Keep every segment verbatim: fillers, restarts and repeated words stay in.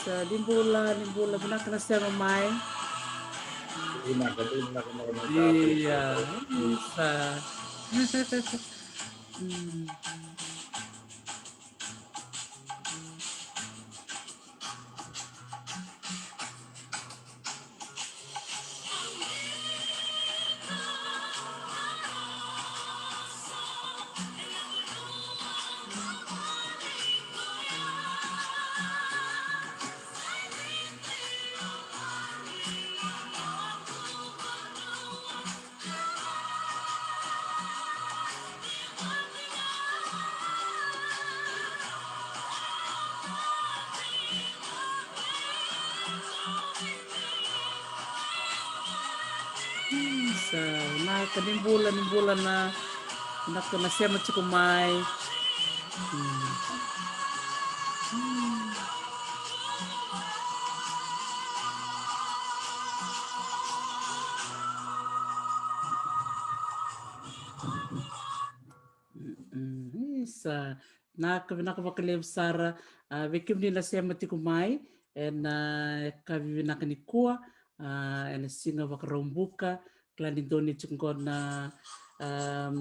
Sa ni bula, ni bula, vinaka na sema mai. Vinaka, vinaka, vinaka, vinaka. Ia, isa. Mm. Sa vinaka, ni bula, ni bula na, na ko na sema tiko mai. Mm. Mm, isa. Vinaka, vinaka vakalevu sara, ah, vei kemuni na sema tiko mai ena, ah, yakavi vinaka nikua, ah, ena siga Vakaraubuka, kila ni donu tiko qo na, ah,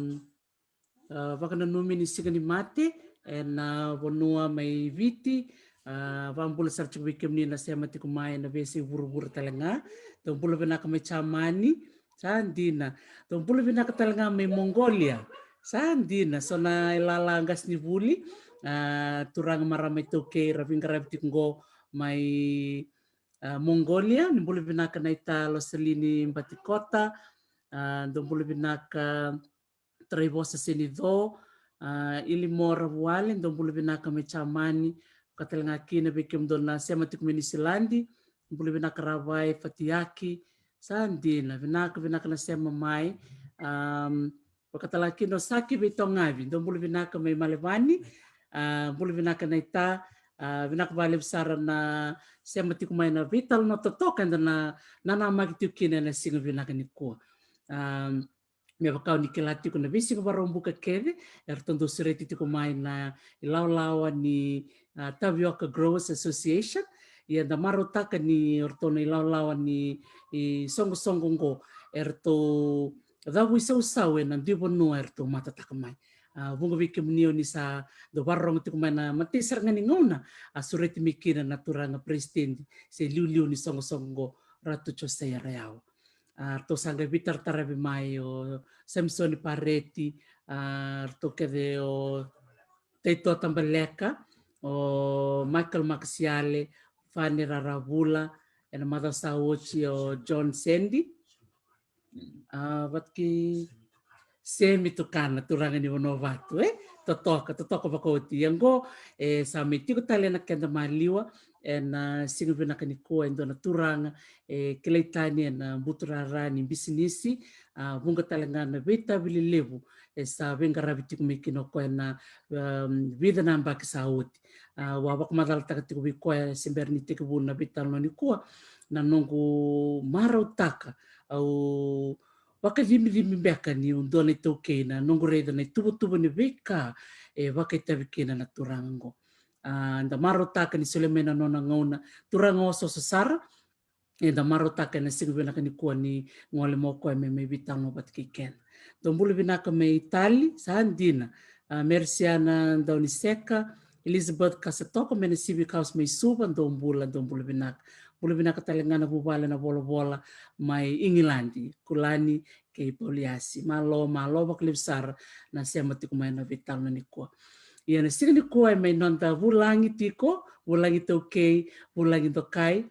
ah, vakananumi ni siga ni mate ena, ah, vanua mai Viti, ah, vakabula sara tiko vei kemuni na sema tiko mai ena veiyasai vuravura tale ga. Dou bula vinaka mai Jamani. Sa dina. Dou bula vinaka tale ga mai Mongolia. Sa dina. So na ilala qasenivuli, ah, turaga, marama iTaukei ra veiqaravi tiko qo mai, ah, Mongolia. Ni bula vinaka naita Losalini Batikota. Ah, dou bula vinaka Traivosa Senico, ah, Ilimora Vuale, dou bula vinaka mai Jamani. Ka tale ga kina vei kemudou na sema tiko mai Niusiladi, bula vinaka Ravai, Fatiaki. Sa dina, vinaka, vinaka na sema mai. Am, vaka tale ga kina o Saki Veitogavi, dou bula vinaka mai Malevani. Ah, bula vinaka naita, ah, vinaka vakalevu sara na sema tiko mai na veitalanoa totoka eda na, na namaki tiko kina ena siga vinaka nikua. Am, me vaka o ni kila tiko na veisiga Vakaraubuka kece, eratou dau sureti tiko mai na ilawalawa ni, ah, Tavioka Growers Association. Ia da marautaka ni o ratou na ilawalawa ni, i, soqosoqo oqo, eratou cavu isausau ena dui vanua eratou matataka mai. Ah, vuqa vei kemuni o ni sa dau vakarorogo tiko mai na matai sara ga ni gauna, a sureti mai kina na turaga peresitedi se liuliu ni soqosoqo oqo, Ratu Josaia Rayawa. Ah, ratou sa qai veitarataravi mai o Samisoni Pareti, ah, ratou kece o Taitoa Tabaleka, o Michael Makasiale, Fani Raravula, ena macawa sa oti o John Sendi. Ah, vata kei Semi Tukana, turaga ni Vanuavatu, e? Totoka, totoka vakaoti. Ia oqo, e, sa mai tiko tale na keda maliwa, ena, ah, siga vinaka nikua e dua na turaga, e, kilai tani ena, ah, buturara ni bisinisi, ah, vuqa tale ga na veitavi lelevu, e sa veiqaravi tiko mai kina o koya ena, am, vica na yabaki sa oti. Ah, au a vakamacalataka tiko vei koya se bera ni tekivu na veitalanoa nikua, na noqu marautaka, au vakacimicimi beka niu dua na iTaukei, na noqu raica na ituvatuva ni veika e vakaitavi kina na turaga oqo. Ah, da marautaka ni solia mai na nona gauna, turaga osooso sara, eda marautaka ena siga vinaka nikua ni gole mai o koya me mai veitalanoa vata kei keda. Dou bula vinaka mai Itali, sa dina. Ah, Merisiana Dauniseka, Elizabeth Kasatoko mai na Civic House mai Suva, dou bula, dou bula vinaka. Bula vinaka tale ga na vuvale na Volavola mai Igiladi, Kulani kei Pauliasi. Malo, malo vakalevu sara na sema tiko mai na veitalanoa nikua. Ia na siga nikua e mai noda vulagi tiko, vulagi taukei, vulagi dokai,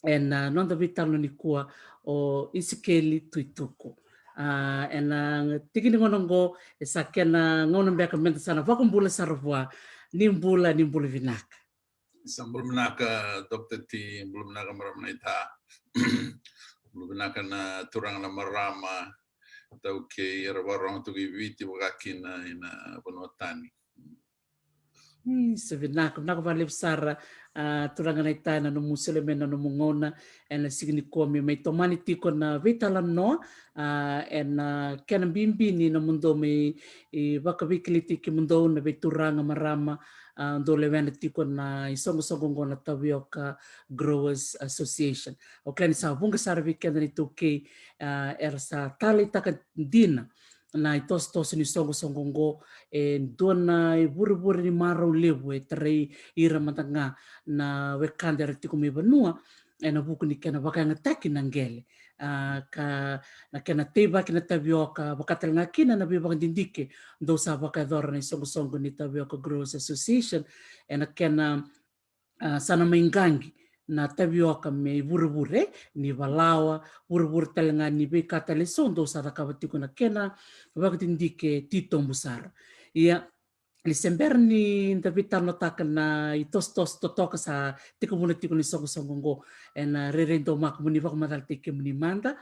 ena, ah, noda veitalanoa nikua o Isikeli Tuituku. Ah, ena, ah, tiki ni gauna oqo, e sa kena gauna beka meda sa na vakabula sara vua. Ni bula, ni bula vinaka. Sa bula vinaka, Doctor T, bula vinaka marama naita. Bula vinaka na turaga na marama, taukei, era vakarorogo tiko i Viti, vaka kina ina vanua tani. Isa, vinaka, vinaka vakalevu sara, a, turaga na ita, na nomu sole mai na nomu gauna ena siga nikua me mai tomani tiko na veitalanoa, a, ena kena bibi ni nomudou mai, e, vakaveikilai kemudou na veituraga, marama, a, dou lewena tiko na isoqosoqo oqo na Tavioka Growers Association. Au kila ni sa vuqa sara vei keda na iTaukei, a, era sa taleitaka dina na itosotoso ni soqosoqo oqo, e dua na ivurevure ni marau levu e tarai ira mada ga na wekada era tiko mai vanua, ena vuku ni kena vakayagataki na qele. A, ka na kena teivaki na tavioka, vaka tale ga kina na veivakadidike dou sa vakayacora na isoqosoqo ni Tavioka Growers Association, ena kena, a, sa na mai qaqi na tavioka me ivurevure ni valawa, vurevure tale ga ni veika tale eso dou sa cakava tiko na kena vakadidike titobu sara. Ia, ni se bera ni da veitalanoataka na itosotoso totoka sa tekivuna tiko ni soqosoqo oqo, ena rairai domaka mo ni vakamacalataki kemuni mada,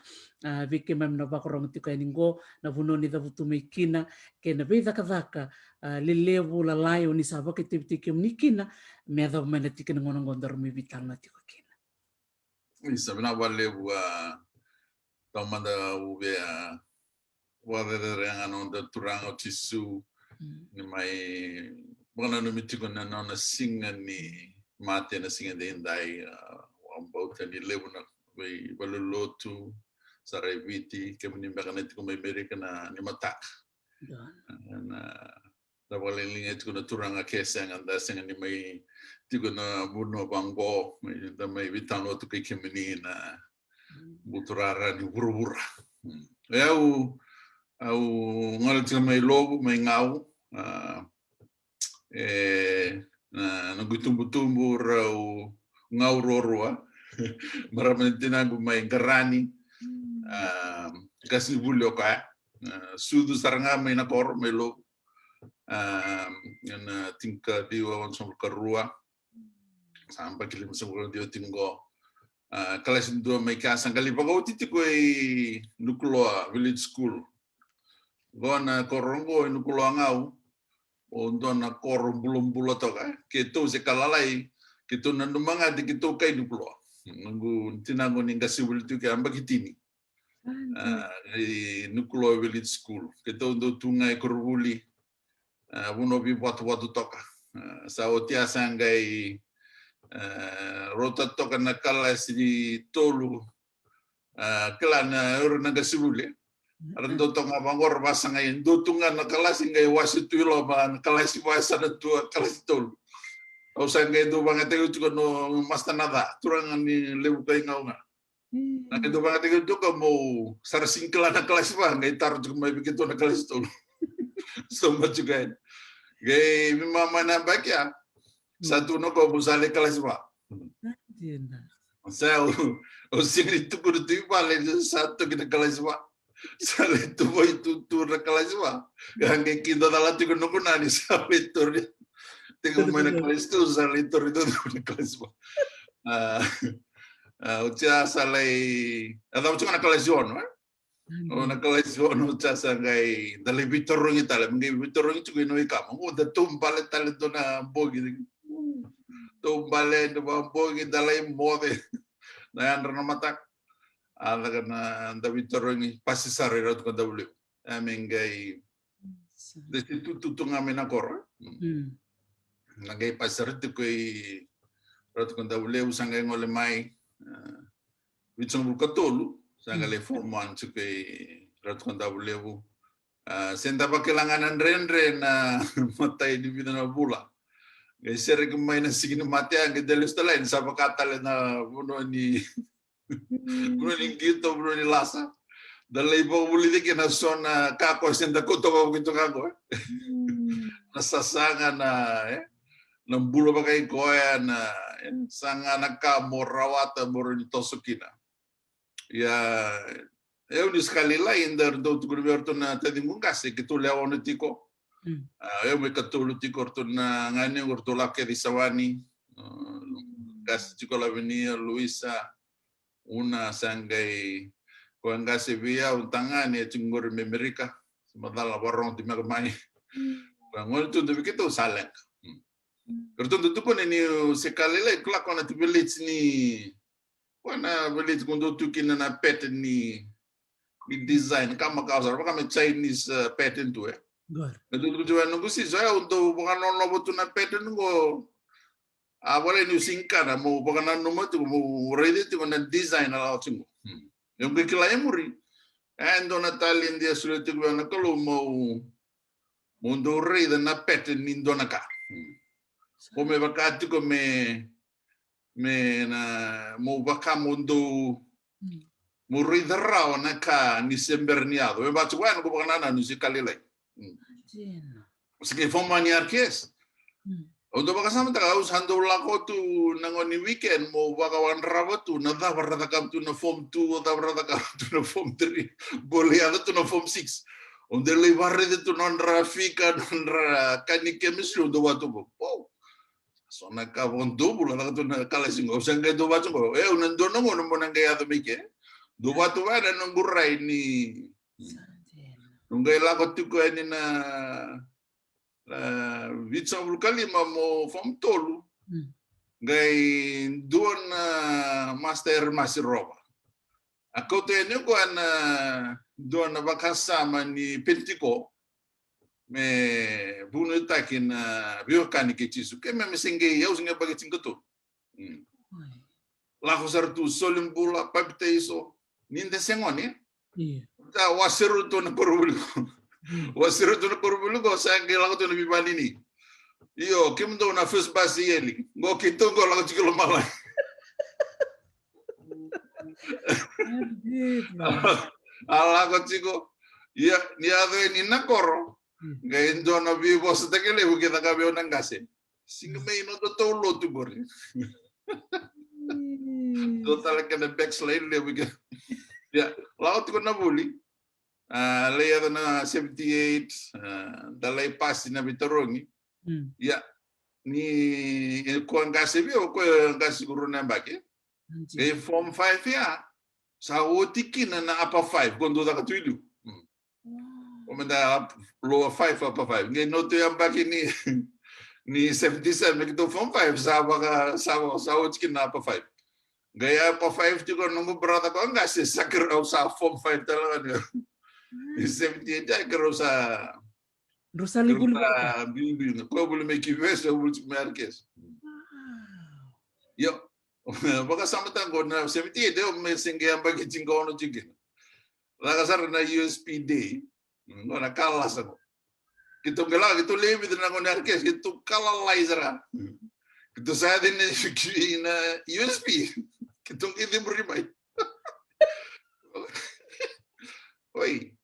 a, vei keimami na vakarorogo tiko yani oqo, na vanua ni cavutu mai kina, kei na veicakacaka, a, lelevu, lalai o ni sa vakaitavitaki kemuni kina, me yacova mai na tiki ni gauna oqo daru mai veitalanoa tiko kina. Isa, vinaka vakalevu, a, taumada au via vakacerecerega na noda Turaga o Jisu, mm, ni mai vakananumi tiko na nona siga ni mate na siga edaidai, a, au vakabauta ni levu na veivalenilotu, sara e Viti, kemuni beka na tiko mai Merika na nimataka. Io. Na, na vakaliliga tiko na turaga ke sega, da sega ni mai tiko na vanua vaqo, mai, da mai veitalanoa tu kei kemuni na, mm, buturara ni vuravura. Mm. E au, au gole tiko mai Lovu, mai Gau, a, e, na, noqu itubutubu rau Gau ruarua. Marama ni tinaqu mai Qarani, mm, a, qasenivuli o koya. A, sucu sara ga mai na koro, mai Lovu. A, ena tinikaciwa onosagavulu ka rua. Sa yabaki limasagavulu ka ciwa tiko qo. A, kalasi dua mai kea, sa qai lai vakaoti tiko i Nukuloa Village School. Qo na koro qo i Nukuloa Gau, o dua na koro bulabula toka, e. Keitou se ka lalai, keitou nanuma ga de keitou kai Nukuloa. Noqu tinaqu ni qasenivuli tu ke yabaki tini. A, i Nukuloa Village School. Keitou dau tu ga i koronivuli, a, vanua veivatuivatu toka. A, sa oti a sa qai, a, rauta toka na kalasi tolu, a, kila na, era na qasenivuli. Era dau toka ga vaqo ra vasagai, dua tu ga na kalasi qai wase tu i loma, na kalasi va sa na tu a kalasi tolu. Au sa qai dau vakayagataki tiko na master na ca, turaga ni Levuka i Gau ga. Mm. Na qai dau vakayagataki tiko mo sa ra sega ni kila na kalasi va, qai taro tiko mai vei keitou na kalasi tolu. So much good. Qai veimama na yabaki ya. Sa, mm, tukuna o koya mo sa lai kalasi va. Sa au, au sega ni tukuna tu i vale ni sa toki na kalasi va. Sa lai tu mai tu, tu na kalasi va. Qai kidacala tiko noqu na ni sa lai tauri. Tiko mai na kalasi tu, sa lai tauri tu na kalasi va. A, a, oti a sa lai, a, cava tiko na kalasi ono, e? O na kalasi ono oti a sa qai, da lai veitarogi tale, me qai veitarogi tiko i Noikama. O, da taubale tale dua na bogi. Taubale, da vakabogi, da lai moce. Na yadra na mataka. A caka na, da veitarogi, pasi sara i Ratu Kadavulevu. A me qai, da se tu, tu, tu ga mai na koro. Mm. Na qai pasi sara tiko i Ratu Kadavulevu, sa qai gole mai, e, vitusagavulu ka tolu, sa qai lai form one tiko i Ratu Kadavulevu. A, se da vakila ga na dredre na matai ni vica na vula. Qai sereki mai na sigi ni mate, a qai da lesu tale, ni sa vaka tale na vanua ni, mm, vanua ni qito, vanua ni lasa. Da lai vakavulici kina so na ka ko se da kauta vakavuki toka qo, e. Mm. Na sasaga na, e, na bula vakaikoya na, e, saga na ka mo rawata, mo rawa ni toso kina. Ia, e, au ni sa ka lailai, da dau tukuna vei ratou na taciqu qase, keitou lewe ono tiko. Mm. A, au mai katolu tiko, ratou na ganequ, ratou lako kece i Savani. A, qase tiko Lavinia, Luisa, Una, sa qai, koya qase vei au, tagane, e tiko qori mai Amerika. Sa macala vakarogo tiko mai. Mm. Koya gone tu vei keitou sa leqa. Mm. Ratou dau tukuna ni se ka lailai, kila ko na tu village ni, ko na village ko dau tu kina na pattern ni, ni design, ka makawa sara, vaka me Chinese, uh, pattern tu e. Good. Na tu tu tu e noqu siso, e, au dau vakanonova tu na pattern qo. A, vale ni u sega ni kana, mo vakananuma tiko, mo raica tiko na design a lako tiko. Hmm. Au qai kila e muri. E dua na talent e solia tiko vei au na Kalou mo, mo dau raica na pattern ni dua na ka. Hmm. Ko me vaka tiko me, me na, mo vaka mo dau, mo raica rawa na ka ni se bera ni yaco. Me vaka tiko, e, noqu vakanananu ni se ka lailai. Hmm. Dina. Se qai form one ni R K S. Hmm. Au dau vakasamataka, au sa dau lako tu na gauna ni weekend mo vakawadrava tu na cava ra cakava tu na form two, o cava ra cakava tu na form three. Bole yaco tu na form six. Au dau lai varaica tu na nodra fika, na nodra ka ni chemistry, au dau vatu. Wow. So na ka vakadobula caka tu na kalasi qo. Au sa qai dau vatu qo. E, au na dua na gauna mo na qai yaco mai ke. Dau vatu vaya na noqu rai ni. Sa dina. Au qai lako tiko yani na, na vitusagavulu ka lima mo form tolu. Mm. Qai dua na Master Eremasi Rova. A kauta yani o koya na dua na vakasama ni Penitiko me vunitaki na veiwekani kei Jisu. Keimami se qai, au se qai yabaki tinikatolu. Mm. Oi. Lako sara tu, soli bula, papitaiso. Ni da se gone. Io. Da wase rua tu na koronivuli qo. Mm. Wase rua tu na koronivuli qo, sa qai lako tu na veivakanini. Io, kemudou na first bus i eli. Qo keitou qo lako tiko i lomalagi. A lako tiko. Ia, ni yaco yani na koro. Mm. Qai dua na veivosataki levu ke caka vei au na qase. Sega mai nodatou lotu qori. Mm. Dua tale kena backslide levu ke. Ia, lako tiko na vuli. A, lai yaco na seventy-eight, a, da lai pasi na veitarogi. Mm. Ia, ni, e, ko a qase vei au, ko a qase ko rua na yabaki. Mm. Qai form five ya, sa oti kina na upper five, ko dau caka tu i liu. Mm. Wow. O meda lower five, upper five. Qai nodatou yabaki ni, ni seventy-seven, keitou form five, sa vaka, sa, sa oti kina na upper five. Qai upper five tiko noqu brother ko a qase, sa keirau sa form five tale ga ni. Ni seventy-eight ya keirau sa. Rau sa lai vuli mai. Biubiu, ko vuli mai Kivesi, au vuli tiko mai Arakese. Wow. Io. Vakasamataka qo na seventy-eight, au me se qai yabaki tinikaono tiko kina. Lako sara na U S P day. Qo na ka lasa qo. Keitou qai lako, keitou lewe vica na gone Arakese, keitou ka lalai sara. Keitou sa yaco ina U S P. Keitou qai ciburi mai. Oi.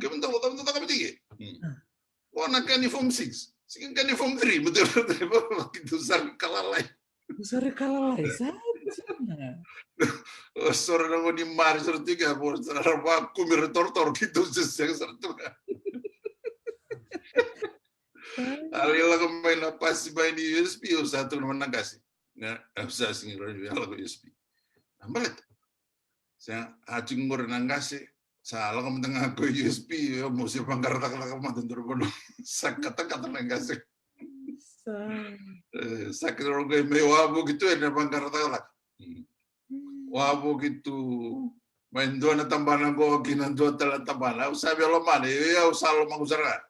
Kemudou, kemudou caka vei keitou. O na ka ni form six. Sega ni ka ni form three. Keitou sa ka lalai. Sa rui ka lalai, sa dina. O sora na gone Mari sara tu ga, o sara vakumi ra torotoro, keitou se sega sara tu ga. A lai lako mai na pasi mai ni U S P, au sa tukuna mai na qase. Au sa sega ni rawa ni lako U S P. A baleta. Sa a tiko qori na qase, sa lako mada ga ko U S P, mo se vaqara cakacaka mada dua na vanua. Sa katakata na qase. Sa. E, sa keirau qai mai wavoki tu ena vaqara cakacaka. Wavoki tu mai dua na tabana qo ki na dua tale na tabana. Au sa via lomana, io, au sa lomaqu sara ga.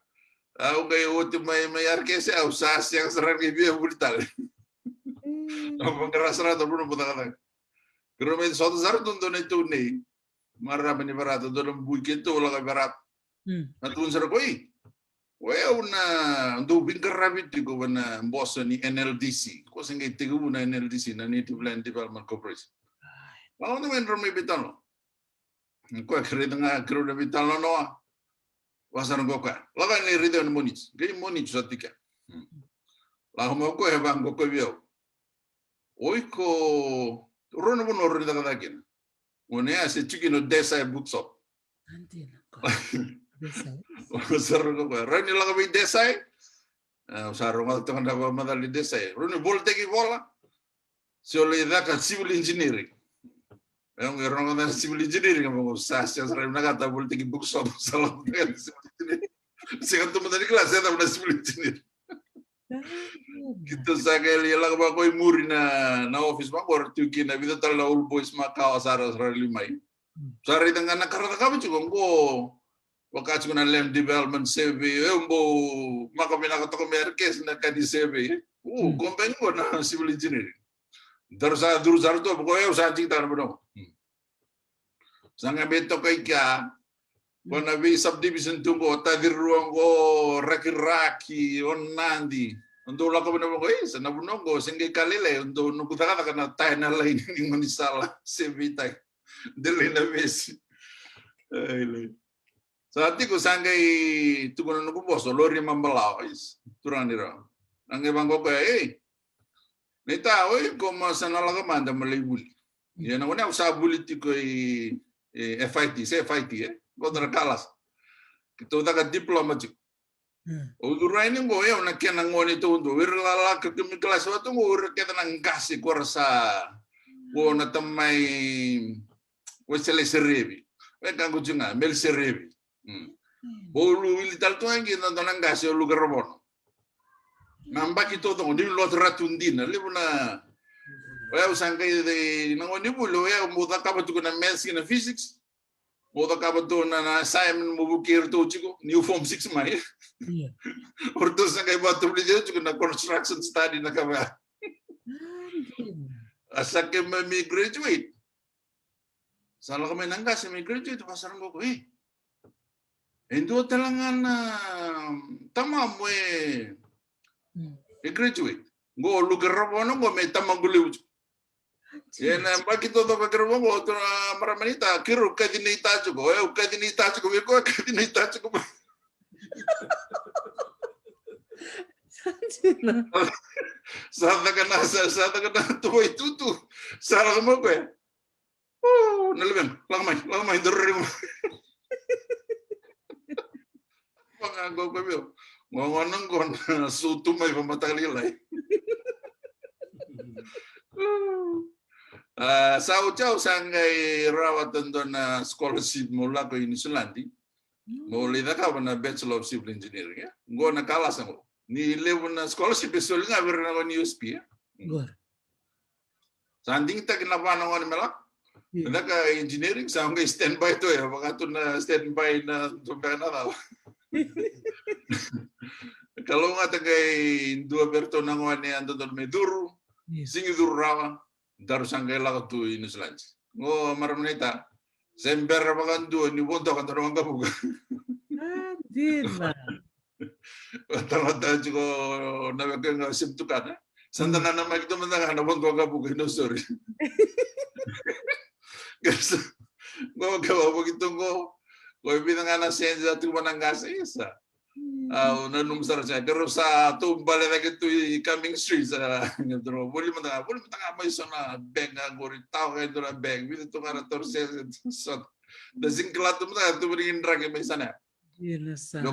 Au qai oti mai, mai Arakese, au sa sega sara ga ni via vuli tale. Au vaqara sara ga na vanua mo cakacaka. Keirau mai sota sara tu dua na iTaukei. Marama ni Verata, dua na bui keitou lako i Verata. Mm. Na tukuna sara ko i. O yau na dau veiqaravi tiko vua na boso ni N L D C. Ko se qai tekivu na N L D C, na Native Land Development Corporation. Lako na mai drau mai veitalanoa. Koya qai raica ga keirau na veitalanoa. Vaka sara qo koya. Lako yani raica na Moniti. Qai Moniti sa tiko. Mm. Lako mai o koya e vaqo koya vei au. O iko, rua na vanua o rawa ni cakacaka kina. Gone ya se tiko kina o Desai Bookshop. Dina, ko. Desai. O sa rogo koya. Rawa ni lako vei Desai. E, o sa rogoca toka na vakamacala ni Desai. Rawa ni volitaki ivola. Se o lai caka civil engineering. E, o qai rogoca na civil engineering, o sa, sa, sa rawa ni vinakata volitaki bookshop, sa lako vei civil engineering. Sega tu mada ni kila se cava na civil engineering. Keitou sa qai lai lako vaqo i muri na, na office vaqo, era tu kina vica tale na old boys makawa sara, sara liu mai. Sa raica ga na ka ra cakava tiko qo. Vaka tiko na land development survey, e, bau maka vinaka toka mai Air Cares na ka ni survey, e. U, ko beka qo na civil engineering. Daru sa curu sara tu, ko e, au sa digitaka na vanua. Sa qai mai toka i kea, ko na vei subdivision tu qo, Tacirua qo, Rakiraki, o Nadi. O dou lako mai na vanua qo, e, sa na vanua qo, se qai ka lailai, o dou noqu cakacaka na taya na laini ni gaunisala, se veitaki. Delai na vesi. Ai, lai. Sa tiko sa qai tukuna noqu boso, Lori Mabalawa, is, turaga ni rawa. A qai vaqo koya, ei. Naita, oi, ko ma sa na lako mada ma lai vuli. Ia na gone au sa vuli tiko i, e, F I T, se F I T, e? Qo na kalasi. Keitou caka diploma tiko. Au curu yani qo, au na kena gone taudua. Ira lalaka kemi kalasi vata qo, ira kece na qase ko ra sa, ko na tamai, ko Sele Serevi. Vei ka qo tiko ga, Mel Serevi. Bau wili tale tu ga qi na dua na qase o Luke Ravono. Na baki taucoko ni lotu ratu dina, levu na. O yau sa qai, na gone vuli, o yau mo cakava tu na maths kei na physics. Mo cakava tu na, na assignment mo vukei iratou tiko, niu form six mai. O ratou sa qai vakavulici au tiko na construction study na ka vaya. A sa keimami graduate. Sa lako mai na qase me graduate, vaka sara qo ko, e. E dua tale ga na tamamu e, e graduate. Qo Luke Ravono qo me tamaqu levu tiko. E na baki taucoko kei rau qo, tu na marama naita, keirau kaci naita tiko, e, au kaci naita tiko, vei koya kaci naita tiko. Sa caka na, sa, sa caka na tuvaitutu. Sa lako mai koya. O, na luvena, lako mai, lako mai, daru raica mai. Vaka qo ko vei au. Gogona qo na sutu mai vakamataka lailai. A, sa oti au sa qai rawata dua na scholarship mo lako i Niusiladi. Mo lai cakava na Bachelor of Civil Engineering, e? Qo na kalasi qo. Ni levu na scholarship e soli ga vei ira na gone ni U S P, e? Sa digitaki na va na gone me lako. Caka engineering, sa qai standby tu, e, vaka tu na standby na tu beka na cava. Kalougata qai dua vei iratou na gone a dodonu me curu, sigi curu rawa, daru sa qai lako tu i Niusiladi. Qo marama naita, se bera vakadua ni vodoka dua na waqavuka. A, dina. Tamata tiko na weka ga se tukana. Sa da nanamaki tu mada ga na vodo waqavuka, no, sorry. Qo ke vavoki tu qo, qo e vica ga na sede a tiko vua na qase, isa. Au nanuma sara sa, keirau sa taubale cake tu i Cumming Street, sa, voli mada ga, voli mada ga mai so na bag ga qori, tawa ga e dua na bag, vica tu ga na torse, so. Da sega ni kila tu mada ga, tu voli draki mai sana. Io,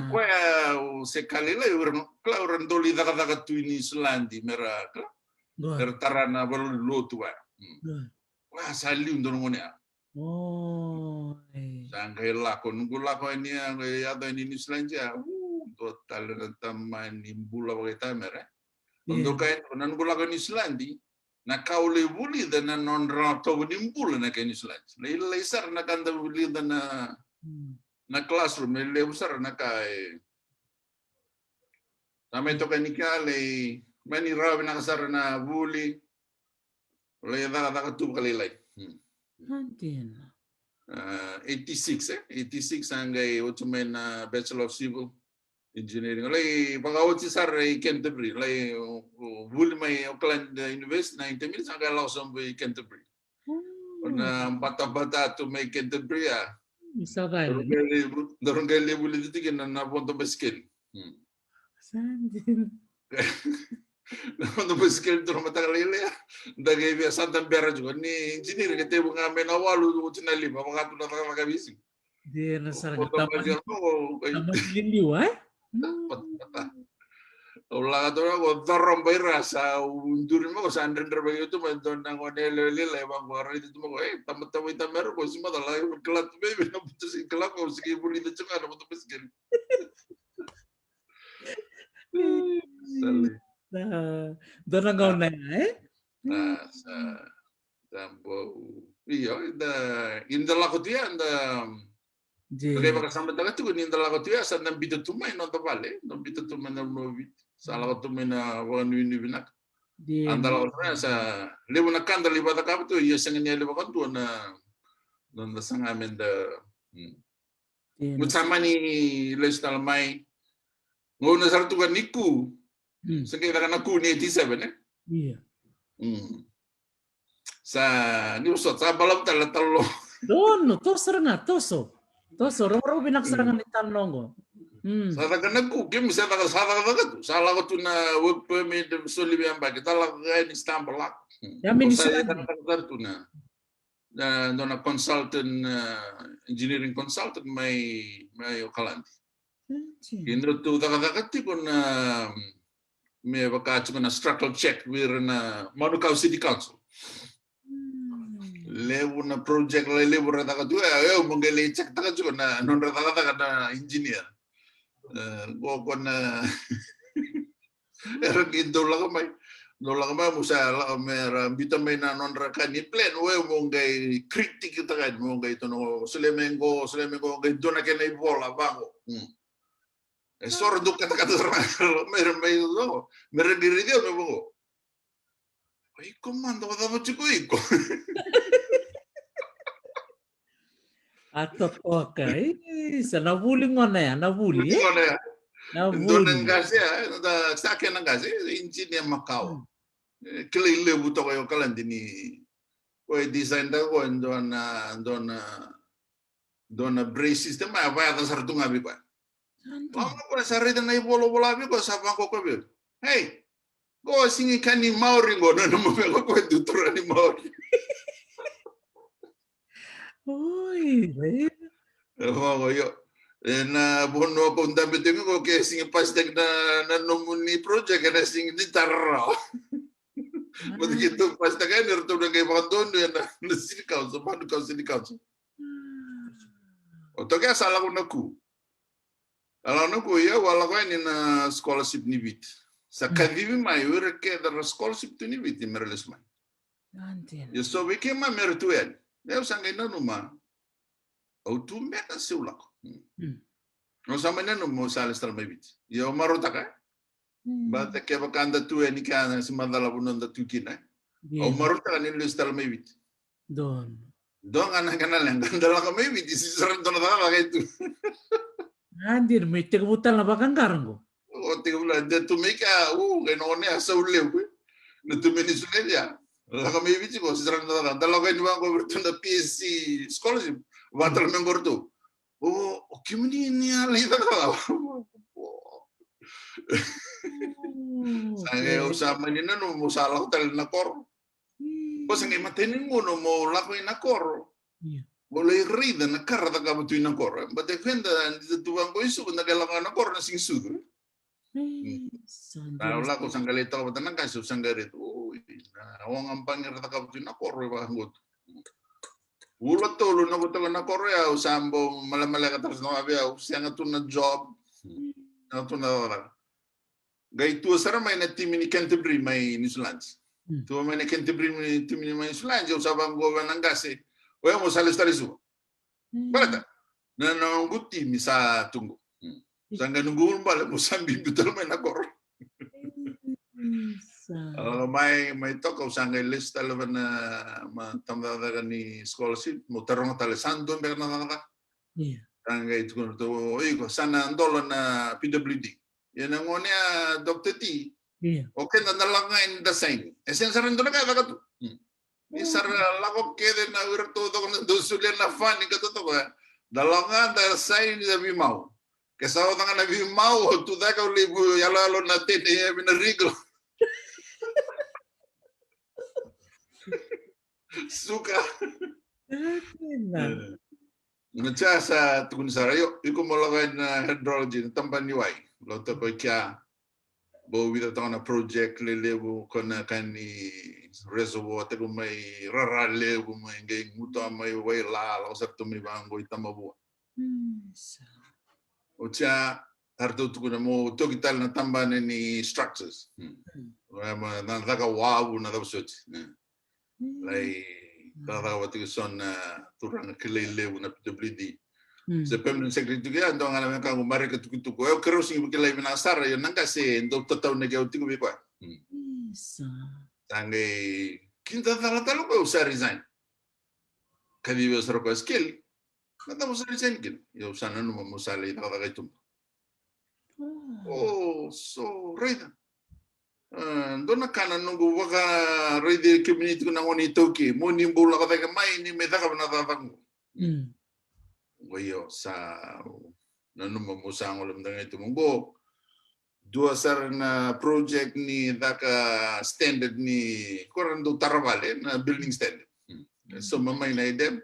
koya, o se ka lailai, o ira, kila, o ira dau lai cakacaka tu i Niusiladi, me ra, kila, me ra tara na valenilotu vaya. Koya sa liu dua na gone ya. Sa qai lako, noqu lako yani, a qai yaco yani Niusiladi ya, u, dua tale na tamani bula vakaitamera. Dau kaya na noqu lako Niusiladi, na ka au lai vulica na nodra tovo ni bula na kai Niusiladi. Lailai sara na ka da vulica na, na classroom, e levu sara na ka e. Sa mai toka ni ka lai, mani rawa vinaka sara na vuli, lai cakacaka tu vakalailai. Dina. A, eighty-six, e? Eighty-six a qai oti mai na Bachelor of Civil Engineering. Lai vakaoti sara i Canterbury, lai, o, o, vuli mai Auckland University, na intermediate, sa qai lako sobu i Canterbury. O na batabata tu mai Canterbury, a. Daru qai lai, daru qai lai vulica tiko na, na vodo basikeli. Sa dina. Na vodo basikeli tu na mataka lailai, a. Da qai via sa da bera tiko ni engineering, ke tevu ga mai na walu, oti na lima, vaka tu na cakacaka visi. Dina sara ga. Tamata liliwa, e? Au lako tu na ko coroba ira sa, au duri mai ko sa dredre vaka tu mai dua na gone lailai vaqo, raici tu mai ko, e, tamata vakatamera ko, si macala, kila tu mai vei na buta si kila ko, si kei vulica tu ga na buta basikeli. Sale. Dua na gauna ya, e? Sa bau, io, da, i da lako tu ya, da, da qai vakasamataka tiko ni da lako tu ya, sa da biuta tu mai noda vale, da biuta tu mai na vanua o Viti, sa lako tu mai na vakanuinui vinaka. A da lako tu ya, sa levu na ka da lai vakacakava tu, ia sega ni yali vakadua na noda saga me da, mm. Mo sa mani lesu tale mai. Gauna sara tu ga ni ku. Sa qai caka na ku ni eighty seven, e? Sa ni vosota, sa balavu tale na talo. Donu, toso sara ga, toso. Toso, rogorogo vinaka sara ga ni talo qo. Sa caka na ku, kemu sa caka, sa caka, caka tu. Sa lako tu na work permit, soli veiyabaki, sa lako ga ni stamp lako. Sa caka, caka tu na, na, dua na consultant, engineering consultant mai, mai Okaladi. Keitou cakacaka tiko na, me vaka tiko na structural check vei ira na Manukau City Council. Levu na project lelevu ra caka tiko, e, au mo qai lai check taka tiko na nodra cakacaka na engineer. E, qo, qo na era qai dau lako mai. Dau lako mai, mo sa lako mai, ra biuta mai na nodra ka ni plan, o yau mo qai critic taka yani, mo qai tukuna, solia mai qo, solia mai qo, qai dua na kena ivola vaqo. E so ra dau katakata sara mai, ra mai, me ra qai raici au me vaqo. O iko mada, o cava tiko iko? A totoka, e, sa na vuli gona ya, na vuli, e? Gona ya. Na vuli. Dua na qase ya, e, da sa kena qase, e, engineer makawa. E, kilai levu toka i Okaladi ni, ko e design taka ko e dua na, dua na, dua na brace system, a vaya sara tu ga vei koya. Vaqo, ko sa raica na ivola, vola vei koya, sa vaqo ko vei. Hey, qo sigi ka ni Maori qo, na nomu vei ko e dua turaga ni Maori. Oi, e. E vaqo, io. E na vanua ko dabe tiko qo, ke sigi pasitaki na, na nomuni project, e na sigi ni tara rawa. Mo keitou pasitaka yani, ratou na qai vakadonuya na, na city council, Manukau City Council. O toka ya sa lako na ku. A lako na ku, ia au a lako yani na scholarship ni Viti. Sa kacivi mai o ira kece ra scholarship tu ni Viti me ra lesu mai. Ia so vei keimami era tu yani. Ia au sa qai nanuma, au tu beka se au lako. Au sa mai nanuma au sa lesu tale mai Viti. Ia au marautaka, e? Baleta kevaka da tu yani kea na se macala vanua da tu kina, e? Au marautaka ni lesu tale mai Viti. Donu. Dua ga na kena leqa, da lako mai Viti, sega sara ni dua na cakacaka e tu. A dina, me tekivu tale na vakaqara qo. O tekivu la, da tu mai kea, u, qai na gone ya sau levu, e. Na tu mai Niusiladi ya. Lako mai Viti qo, sega sara ni dua na cakacaka. Da lako yani vaqo vei ratou na P S C scholarship. Vaka tale mai qo ratou. O, o kemuni ni a lai cakacaka. Sa qai au sa mani nanuma mo sa lako tale na koro. Ko sa qai matai ni gauna mo lako i na koro. Mo lai raica na ka ra cakava tu i na koro. Baleta keda ni da tu vaqo i Suva, da qai lako na koro na sigi sucu. Sa lako, sa qai lai toka vata na qase, sa qai raica. Oi, na oga baqe ra cakava tu i na koro e vaqo tu. Vula tolu na vata na koro ya, au sa bau malemaleka tale sara ga vei au, sega tu na job. Sega tu na cakacaka. Qai tua sara mai na timi ni Canterbury mai Niusiladi. Tua mai na Canterbury, timi ni mai Niusiladi, au sa vaqo vei na qase. Oya mo sa lesu tale i Suva. Baleta na noqu timi sa tu qo. Sa qai noqu ulubale mo sa biubiu tale mai na koro. Sa. A, mai, mai toka au sa qai lesu tale vei na, ma, tabacakacaka ni scholarship, mo taroga tale sa dua beka na cakacaka. Sa qai tukuna ratou, o iko, sa na dola na P W D. Ia na gone ya, Doctor T. O keda da lako ga yani da saini. E sega sara ni dua na ka e caka tu. Ni sa ra lako kece na wira taucoko na dau solia na fani ka taucoko ya. Da lako ga da saini da veimau. Ke sa oca ga na veimau, au tu cake au lai vu yaloyalo na tete e vei na Regal. Suka. Na cha sa tukuni sara, io, iko mo lako yani na hydrology, na tabana ni wai. Lako toka i kea, bau vica toka na project lelevu, ko na ka ni reservoir, tiko mai Raralevu, mai qai guta mai Waila, lako sara tu mai vaqo i Tamavua. Oti ya, Sa ratou tukuna mo toki tale na tabana ni structures. Hmm. Hmm. Ema na caka wavu na cava soti. Hmm. Lai cakacaka vata kei so na turaga kilai levu na P W D. Hmm. Se permanent secretary tiko ya, dua ga na wekaqu Marika Tukutuku. Au keirau sigi vakilai vinaka sara, io na qase dau tatau na ke au tiko vei koya. Hmm. Isa. Sa qai kida cala tale koya au sa resign. Kacivi au sara koya, Skeli, na cava sa resign kina? Io, au sa nanuma mo sa lai cakacaka i tuba. Oh. Oh, so, raica. Ah, dua na ka na noqu vakaraici kemuni tiko na gone iTaukei, mo ni bau lako cake mai ni mai cakava na cakacaka qo. Mm. Qo io, sa nanuma mo sa gole mada ga i tuba qo. Dua sara na project ni caka standard ni, ko ra dau tara vale, na building standard. Mm. So mamai na idem.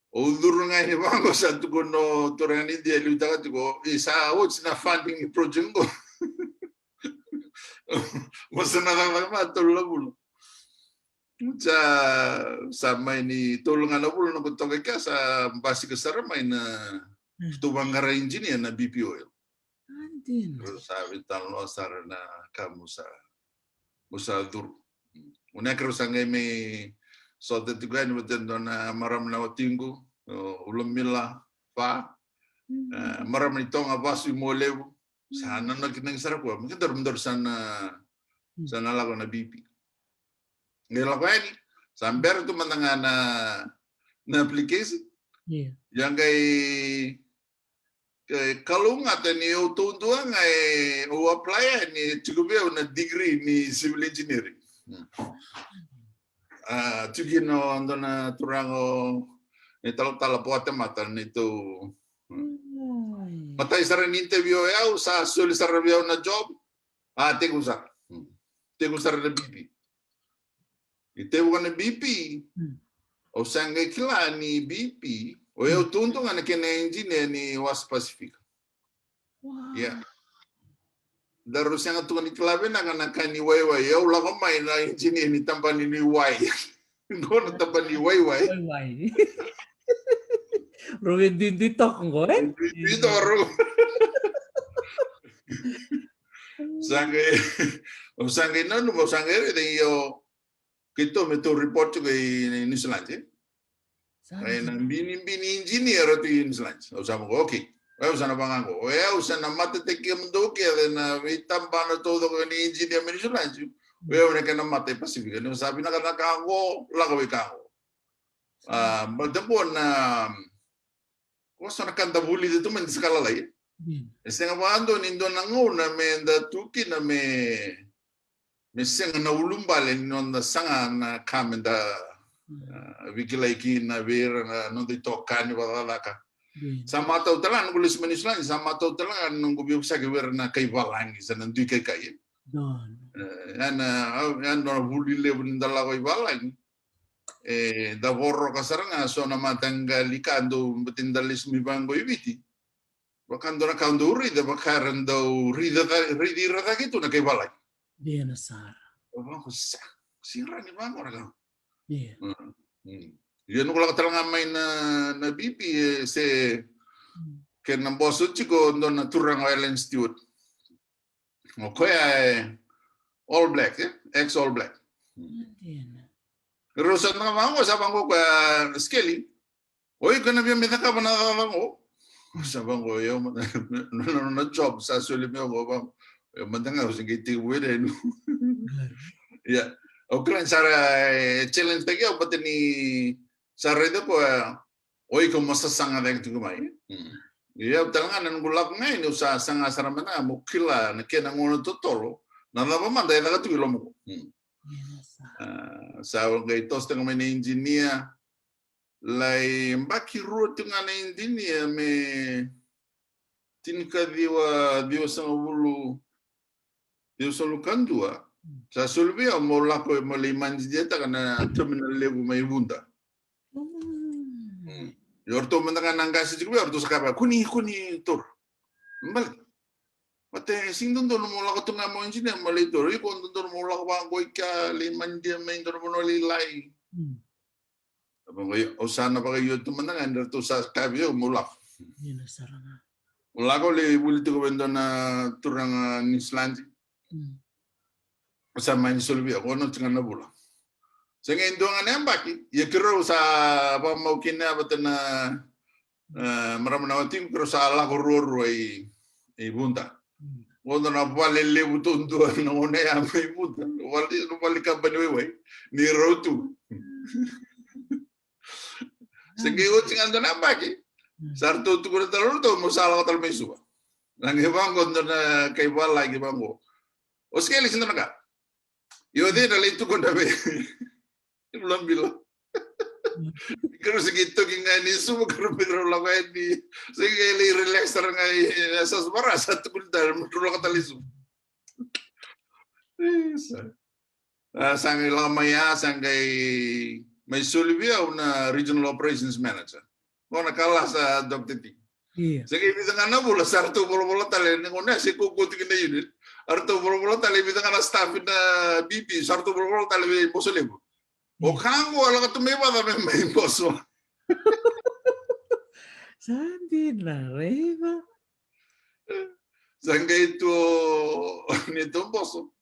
O curu ga ni vaqo sa tukuna o turaga ni Idia e liutaka tiko, e sa oti na funding ni project qo. Mo sa na cakacaka va tolu na vula. Sa, sa mai ni tolu ga na vula noqu toka i kea sa basika sara mai na, mm, tou vaqara engineer na B P Oil. Dina. Rau sa veitalanoa sara na ka mo sa, mo sa curu. Vinaka rau sa qai mai sota tiko yani vata e dua na marama na watiqu, o Ulumila Fa. Mm. Eh, marama ni Toga, vasu i Mualevu. Sa, mm, nanoa kina sara koya. Me kedaru, medaru sa na, mm, sa na lako na B P. Qai lako yani, sa bera tu mada ga na, na application. Io. Ia qai, e, kalougata ni au taudua ga e, au apply yani, e tiko vei au na degree ni civil engineering. Hmm. A, tiko kina o dua na turaga o, ni talatala Poatemata, ni tou, hmm. Oi. Matai sara ni interview o yau, sa soli sara vei au na job. A, tekivu sara. Hmm. Tekivu sara na B P. I tekivu na B P. Hmm. Au sa qai kila ni B P, o yau, hmm, taudua ga na kena engineer ni Wasa Pasifika. Wow. Ia. Daru sega tu ga ni kila vinaka na ka ni waiwai. Au lako mai na engineer ni tabana ni wai. Qo na tabana ni waiwai. Waiwai. Rau veiduidui toka qo, e? Duidui toka rau. Sa qai, au sa qai nanuma, au sa qai raica, io, keitou me tou report tiko i Niusiladi, e? Sa, e, na binibini engineer tu i Niusiladi. Au sa vaqo, okay. O yau sa na vaqo. O yau sa na matataki kemudou kece na veitabana taucoko ni engineer mai Niusiladi. O yau na kena mata i Pasifika. Ni sa vinaka na ka qo, lako vei ka qo. A, baleta qo na, qo so na ka da vulica tu mai da sa ka lalai. Mm. E sega vakadua ni dua na gauna me da tu kina me, me sega na ulubale ni noda saga na ka me da, mm, a, veikilai kina vei ira na noda itokani vakacakacaka. Mm. Sa matau tale ga noqu lesu mai Niusiladi, sa matau tale ga noqu veivosaki vei ira na kai valagi, sa na dui kaikai. Don. E, ya na, ya na vuli levu ni da lako i valagi. E, da voroka sara ga so na mataqali ka dau, baleta ni da lesu mai vaqo i Viti. Vaka dua na ka dau raica, vaka era dau raica ca-, raici ira cake tu na kai valagi. Dina sara. Au vaqo, sa, sega ni vaqo na ka. Ia. Mm, mm. Ia noqu lako tale ga mai na, na B P, e, se, mm, kena boso tiko dua na turaga o Alan Stewart. O koya e All Black, e? Ex All Black. Dina. Rau sa na vaqo, sa vaqo koya, Skeli. O iko na via me cakava na cakacaka qo. Sa vaqo, io, ma, na, na, na job sa soli mai qo, vaqo. Io, mada ga, au se qai tekivu ena inu. Ia. Au kila ni sa ra, e, challenge taki au, baleta ni sa raica koya, o iko mo sasaga cake tiko mai. Mm. Ia au tale ga na noqu lako ga yani, au sa saga sara mada ga meu kila na kena gauna totolo, na cava mada e caka tiko i lomaqu. Mm. Ia, sa. A, sa qai tosotaka mai na engineer, lai yabaki rua tiko ga na engineer me tinikaciwa, ciwasagavulu, ciwasagavulu ka dua. Sa soli vei au meu lako meu lai manager-taka na terminal levu mai Vuda. Mm. Mm. Ia o ratou mada ga na qase tiko vei au, o ratou sa kaya vei au, kua ni, kua ni taura. Baleta, baleta e sega ni dodonu mo lako tu ga mo engineer mo lai taura. Iko dodonu mo lako vaqo i kea, lai manager mai dua na vanua lailai. Mm. Au vaqo, io, au sa na vakaio tu mada ga ni ratou sa kaya vei au meu lako. Dina sara ga. Au lako lai vuli tiko vei dua na turaga Niusiladi. Sa mai ni soli vei au, ono tiko ga na vula. Sa qai dua ga na yabaki, ia keirau sa vakamau kina vata na, e, marama na watiqu, keirau sa lako ruarua i, i Vuda. Qo dua na vale levu taudua na gauna ya mai Vuda. Vale, vale kabani waiwai. Ni rau tu. Sa qai oti ga dua na yabaki. Sa ratou tukuna tale ratou mo sa lako tale mai Suva. Na qai vaqo dua na kai valagi vaqo. O Skeli, se dua na ka. Io, cei na lai tukuna vei. Vula bila. Keirau sa qai toki ga ni Suva, keirau mai rau lako yani. Sa qai lai relax tara ga i, e, sa sumara, sa tukuni tale mo drau lako tale i Suva. Isa. A, sa qai lako mai ya, sa qai mai soli vei au na regional operations manager. Qo na kalasa Doctor T. Ia. Sa qai vica ga na vula, sa ratou volavola tale, ni gauna se kaukaua tiko na unit. A ratou volavola tale, vica ga na staff na B P, sa ratou volavola tale vei Boso Levu. O ka qo, a lako tu mai vata me mai Boso. Sa dina, raica. Sa qai tu o neitou boso.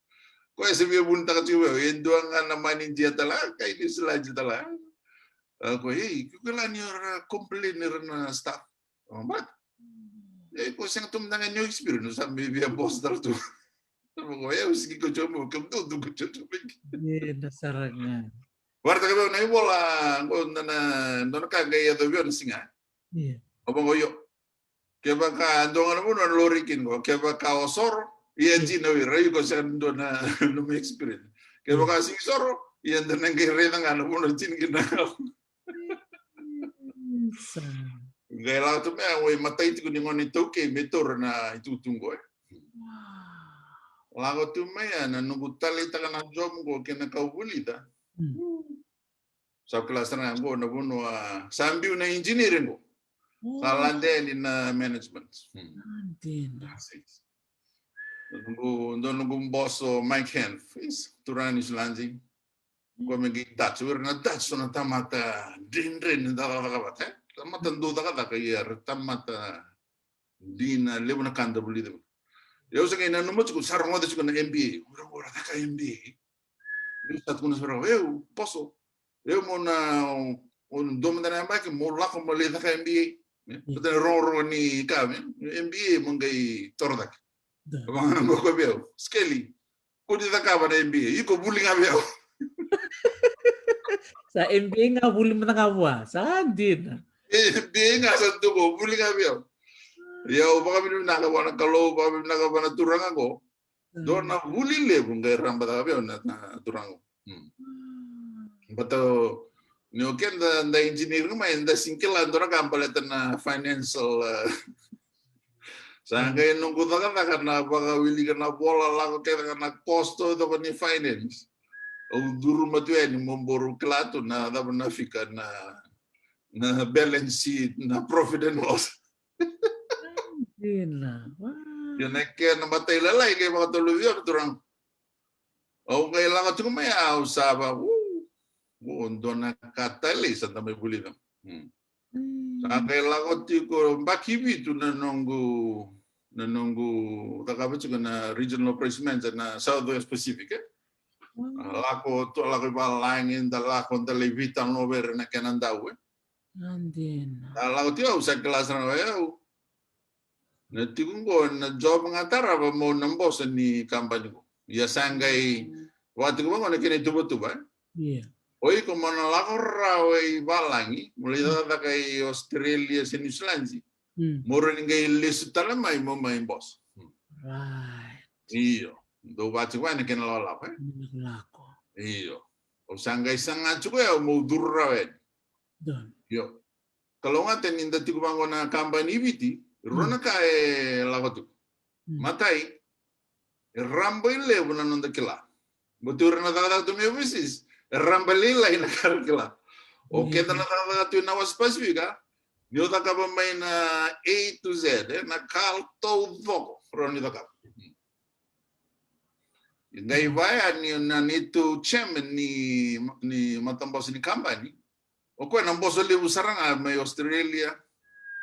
Koya sa via vunitaka tiko vei au, e dua ga na manager tale, a, kai Niusiladi tale. A, koya, ei, ke o kila ni ra complain ira na staff. A, but, ei, ko sega tu mada ga ni experience, sa mai via boso tale tu. Sa vaka, e, au sega ni kauta mai, kemudou dou kauta mai. Ena sara ga. Vakaraitaka vei au na ivola, qo na, na, dua na ka qai yaco vei au na siga. Ia. Au vaqo, io. Kevaka, dua ga na vanua na lori kina qo, kevaka o soro, ia dina o ira, iko sega ni dua na nomu experience. Kevaka sega ni soro, ia da na qai raica ga na vanua tini kina. Isa. Qai lako tu mai, au imatai tiko ni gone iTaukei me taura na itukutuku qo, e. Wow. Lako tu mai ya, na noqu taleitaka na job qo kei na ka au vulica. Mm. Sa kila sara ga qo na vanua, sa biu na engineering qo. Sa lade yani na management. Hmm. Dina. Noqu, dua noqu boso Mike Hanf, is, turaga Niusiladi. Ko me qai Dutch, o ira na Dutch, so na tamata dredre ni cakacaka vata, e? Tamata dau cakacaka, ia era tamata dina, levu na ka da vulica. Ia au sa qai nanuma tiko, sa rogoca tiko na M B A. Ura, ura, caka M B A. Au sa tukuna sara, eu, boso. Eu mo na, o dua mada na yabaki, mo lako mo lai caka M B A. Ia. Baleta na rogorogo ni ka, me, M B A mo qai toro cake. Da. Vaka na mo ko vei au. Skeli. Ko ni cakava na M B A, iko vuli ga vei au. Sa M B A ga vuli mada ga vua, sa dina. M B A ga sa tu qo, vuli ga vei au. Ia au vakavinavinaka vua na Kalou, vakavinavinaka vua na turaga qo. Mm. Dua na vuli levu qai raba caka vei au na, na turaga qo. Mm. Baleta ni o keda da engineer mai, da sega ni kila dua na ka baleta na financial, e, Sa qai noqu cakacaka na vakawilika na vola, lako kece ga na course taucoko ni finance. Au curu mai tu yani mo bau kila tu na cava na fika na, na balance sheet, na profit and loss. Dina. Wow. Ia na kena imatai lailai qai vakatolu vei au na turaga. Au qai lako tiko mai, au sa va, u, u, dua na ka talei sa da mai vulica. Hmm. Mm. Sa qai lako tiko, baki vitu na noqu, na noqu cakava tiko na regional operation manager na Southwest Pacific, e? Mm. A lako tu, a lako i valagi, da lako, da lai veitalanoa vei ira na kena dau, e? A dina. Da lako tiko, au sa kila sara ga o yau. Na tiko qo na job ga tarava mo na boso ni kabani qo. Ia sa qai, mm, vaka tiko vaqo na kena ituvatuva, e? Ia. O iko mo na lako rawa i valagi, mo lai cakacaka i Australia se New Zealand. Mm. Mo rawa ni qai lesu tale mai mo mai boso. Mm. Right. Io. Dou vaka tiko vaya na kena lakolako, e? Lako. Io. Au sa qai saga tiko ya, au mo curu rawa yani. Donu. Io. Kalougata ni da tiko vaqo na kabani i Viti, rua na ka e lako tiko. Mm. Matai, e raba i levu na noda kila. Baleta o ira na cakacaka tu mai overseas, e raba lailai na ka era kila. O keda na cakacaka tu ena Wasa Pasifika, ni o cakava mai na A to Z, e, na ka taucoko rawa ni cakava. Qai vaya ni na neitou chairman ni, ni matabose ni kabani, o koya na boso levu sara ga mai Australia,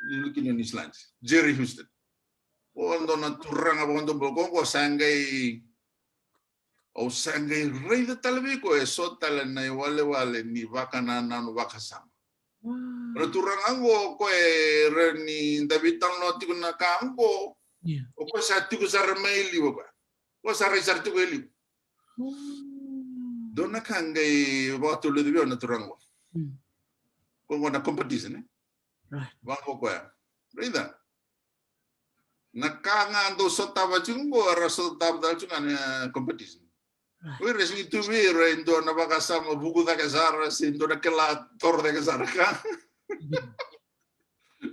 ni luki ni New Zealand, Jerry Houston. Ko dua na turaga vakadua bau ko, ko sa qai, au sa qai raica tale vei ko e so tale na iwalewale ni vakanananu vakasama. Ra turaga qo, ko e ra ni da veitalanoa tiko na ka qo. O ko sa tiko sara mai liu ko. Ko sa rai sara tiko e liu. Dua na ka qai vakatuluci vei au na turaga qo. Ko qo na competition, e? Vaqo koya. Raica. Na ka ga dou sotava tiko qo, era sotava tale tiko ga na competition. Oi, ra sigi tu vei ira e dua na vakasama vuku cake sara, se dua na kila toro cake sara ka.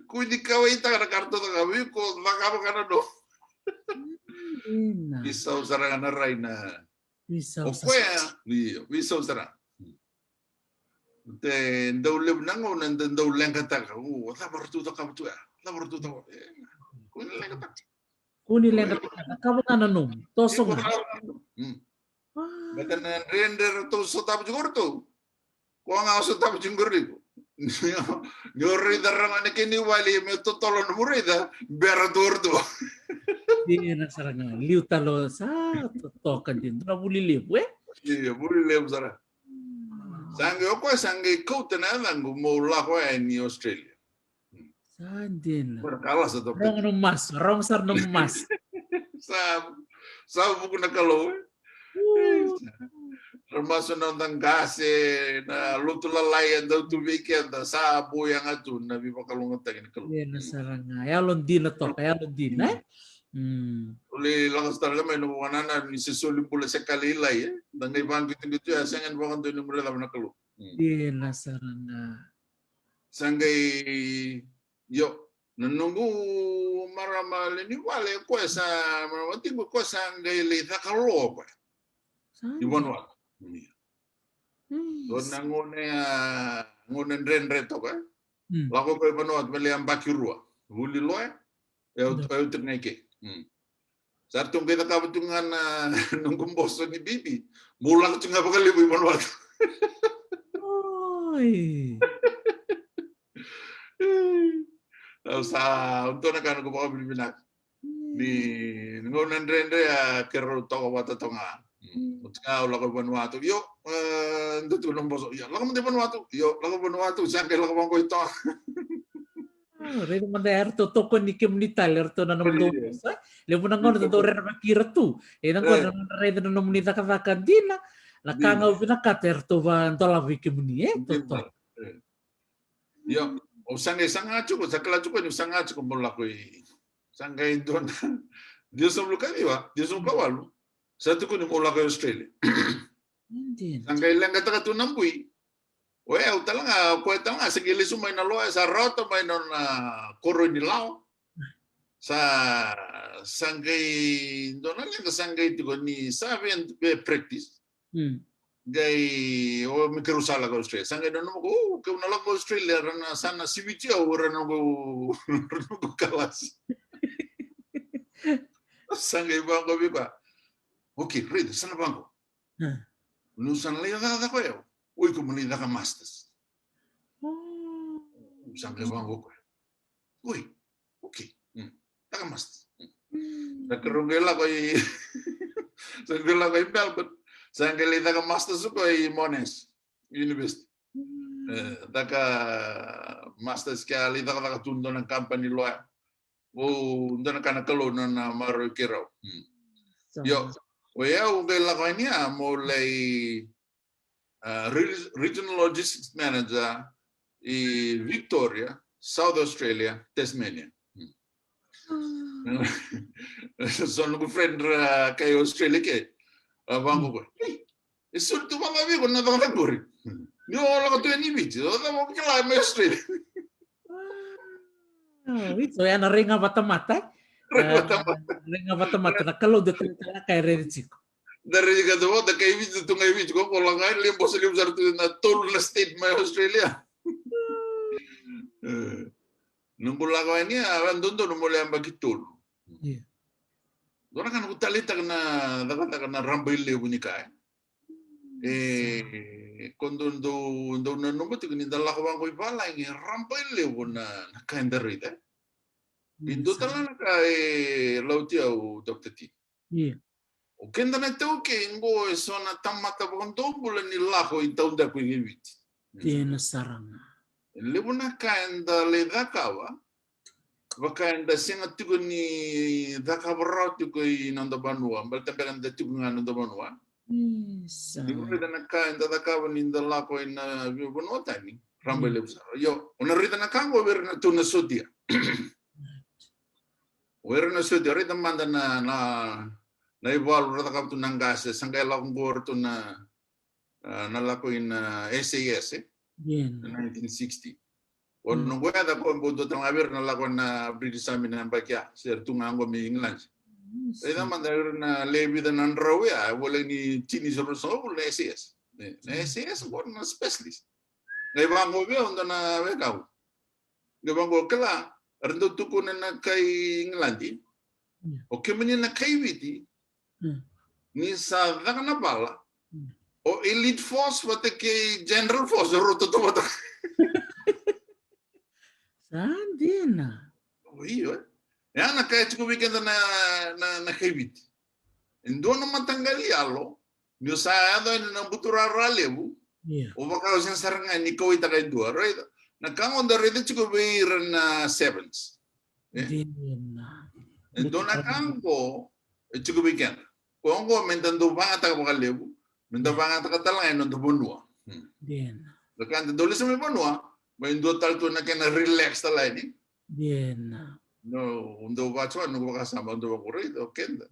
Kua ni kauaitaka na ka ratou cakava, iko cakava ga na nomu. Veisau sara ga na rai na. O koya, io, veisau sara. Te dau levu na gauna da dau leqataka, o cava ratou cakava tu ya, cava ratou cakava. Kua ni leqataka. Kua ni leqataka, cakava ga na nomu, toso ga. Baleta na dredre ratou sotava tiko ratou, ko ga o sotava tiko qori. Ni o raica raga na kena iwali me totolo na nomu raica, bera tu o ratou. Dina sara ga, liu tale o sa totoka dina, dua na vuli levu, e? Io, vuli levu sara. Sa qai o koya sa qai kauta na yacaqu meu lako yani Australia. Sa dina. Rogo na masu, rogo sara na masu. Sa, sa vuku na Kalou, e? Ra masu na noda qase, na lotu lalai e dau tu vei keda, sa bau yaga tu na veivakalougatataki ni Kalou. Dina sara ga, yalodina toka, yalodina, e? Uli lako sara mai na vanana ni se soli bula se ka lailai, e? Da qai vaqituqitu ya, sega ni vakadua ni muri cava na Kalou. Dina sara ga. Sa qai, io, na noqu marama lewe ni vale, koya sa marama tiko, koya sa qai lai caka lo koya i Vanuatu. Dua na gauna, gauna dredre toka, e? Lako koya i Vanuatu me lai yabaki rua. Vuli loya, e au tiko ga i ke. Sa ratou qai cakava tu ga na noqu boso ni bibi. Meu lako tu ga vakalevu i Vanuatu. Oi. Au sa, au dua na ka noqu vakavinavinaka. Ni, ni gauna dredre a keirau toka vata toka ga. Oti ga au lako i Vanuatu. Io, e, dua tu na boso. Io, lako mada i Vanuatu. Io, lako Vanuatu. Sa qai lako vaqo i toka. Raica mada ya eratou tokoni kemuni tale, eratou na nomudou boso, e? Levu na gauna dou rerevaki ira tu. E na gauna raica na nomuni cakacaka dina. Na ka ga au vinakata eratou vadolavi kemuni, e? Totoka. Io, au sa qai saga tiko, sa kila tiko ni au saga tiko meu lako i, sa qai dua na, ciwasagavulu ka ciwa, ciwasagavulu ka walu. Sa tiko ni meu lako i Australia. Sa qai leqataka tu na bui. O yau tale ga, o koya tale ga, sa qai lesu mai na loya, sa rawata mai na nona koro ni lawa. Sa, sa qai, dua na leqa sa qai tiko ni sa via, via practice. Qai, o me keirau sa lako Australia. Sa qai nanuma ko, o, keu na lako Australia, ra na sa na siviti au, ra na noqu, ra na noqu kalasi. Sa qai vaqo vei koya. Okay, raica, sa na vaqo. Niu sa na lai cakacaka o yau. O iko mo lai caka masters. Sa qai vaqo koya. Oi, okay. Caka masters. Sa keirau qai lako i, sa qai lako i Melbourne. Sa qai lai caka masters o koya i Monash University. E, caka masters ke a lai cakacaka tu dua na company loya. O dua na ka na Kalou na, na maroroi keirau. Io, o yau qai lako yani a mo lai, a, re-, regional logistics manager i Victoria, South Australia, Tasmania. So noqu friend ra kai Australia ke, a, vaqo koya. Ei, e soli tu vaqo vei iko na cakacaka qori. Ni o lako tu yani Viti, o cava o kila mai Australia. A, Viti, o ya na rai ga vatamata, e? Rai vatamata. Rai ga vatamata, na Kalou de tale tale na ka e raici tiko. Da raici ka tu, da kai Viti, tu ga i Viti, ko ko lako ga, lai boso levu sara tu na tolu na state mai Australia. E, noqu lako yani, a, dodonu mo lai yabaki tolu. Dua na ka noqu taleitaka na cakacaka na rabailevu ni ka, e. E, ko dou, dou, dou nanuma tiko ni da lako vaqo i valagi, e rabailevu na, na ka eda raica, e. E dua tale na ka e lauti au, Doctor T. Io. O keda na iTaukei qo e so na tamata vakadomobula ni lako i taudaku i Viti. Dina sara ga. E levu na ka eda lai cakava, vaka eda sega tiko ni cakava rawa tiko i noda vanua, baleta beka eda tiko ga noda vanua. Isa. Ni ko raica na ka eda cakava ni da lako ina veivanua tani, raba e levu sara. Io, o na raica na ka qo vei ira na tou na sotia. O ira na sotia, raica mada na, na, na ivalu ra cakava tu na qase, sa qai lako qo ratou na, ah, na lako ina S A S, e? Dina. Na nineteen sixty. O noqu yaca ko bau dua tale ga vei ira na lako na British Army na yabaki ya, se ra tu ga qo mai England. Raica mada ira na le vica na drau ya, e voleka ni tini se ruasagavulu na S A S. Ne, na S A S qo na specialist. Qai vaqo vei au dua na wekaqu. Qai vaqo, kila, era dau tukuna na kai England. O kemuni na kai Viti, ni sa caka na vala, o elite force vata kei general force, rau tautauvata. Sa dina. Io, e. Ya na ka e tiko vei keda na, na, na kai Viti. E dua na mataqali yalo, ni o sa yaco yani na buturara levu, o vaka o sega sara ga ni kauaitaka e dua, raica. Na ka qo da raica tiko vei ira na sevens. E? Dina. E dua na ka qo e tiko vei keda. Ko qo me da dau vagataka vakalevu, me da vagataka tale ga e noda vanua. Dina. Da ka da dau lesa mai vanua, mai dua tale tu na kena relax tale yani. Dina. No, dau vacu, noqu vakasama, dau vakuraica o keda.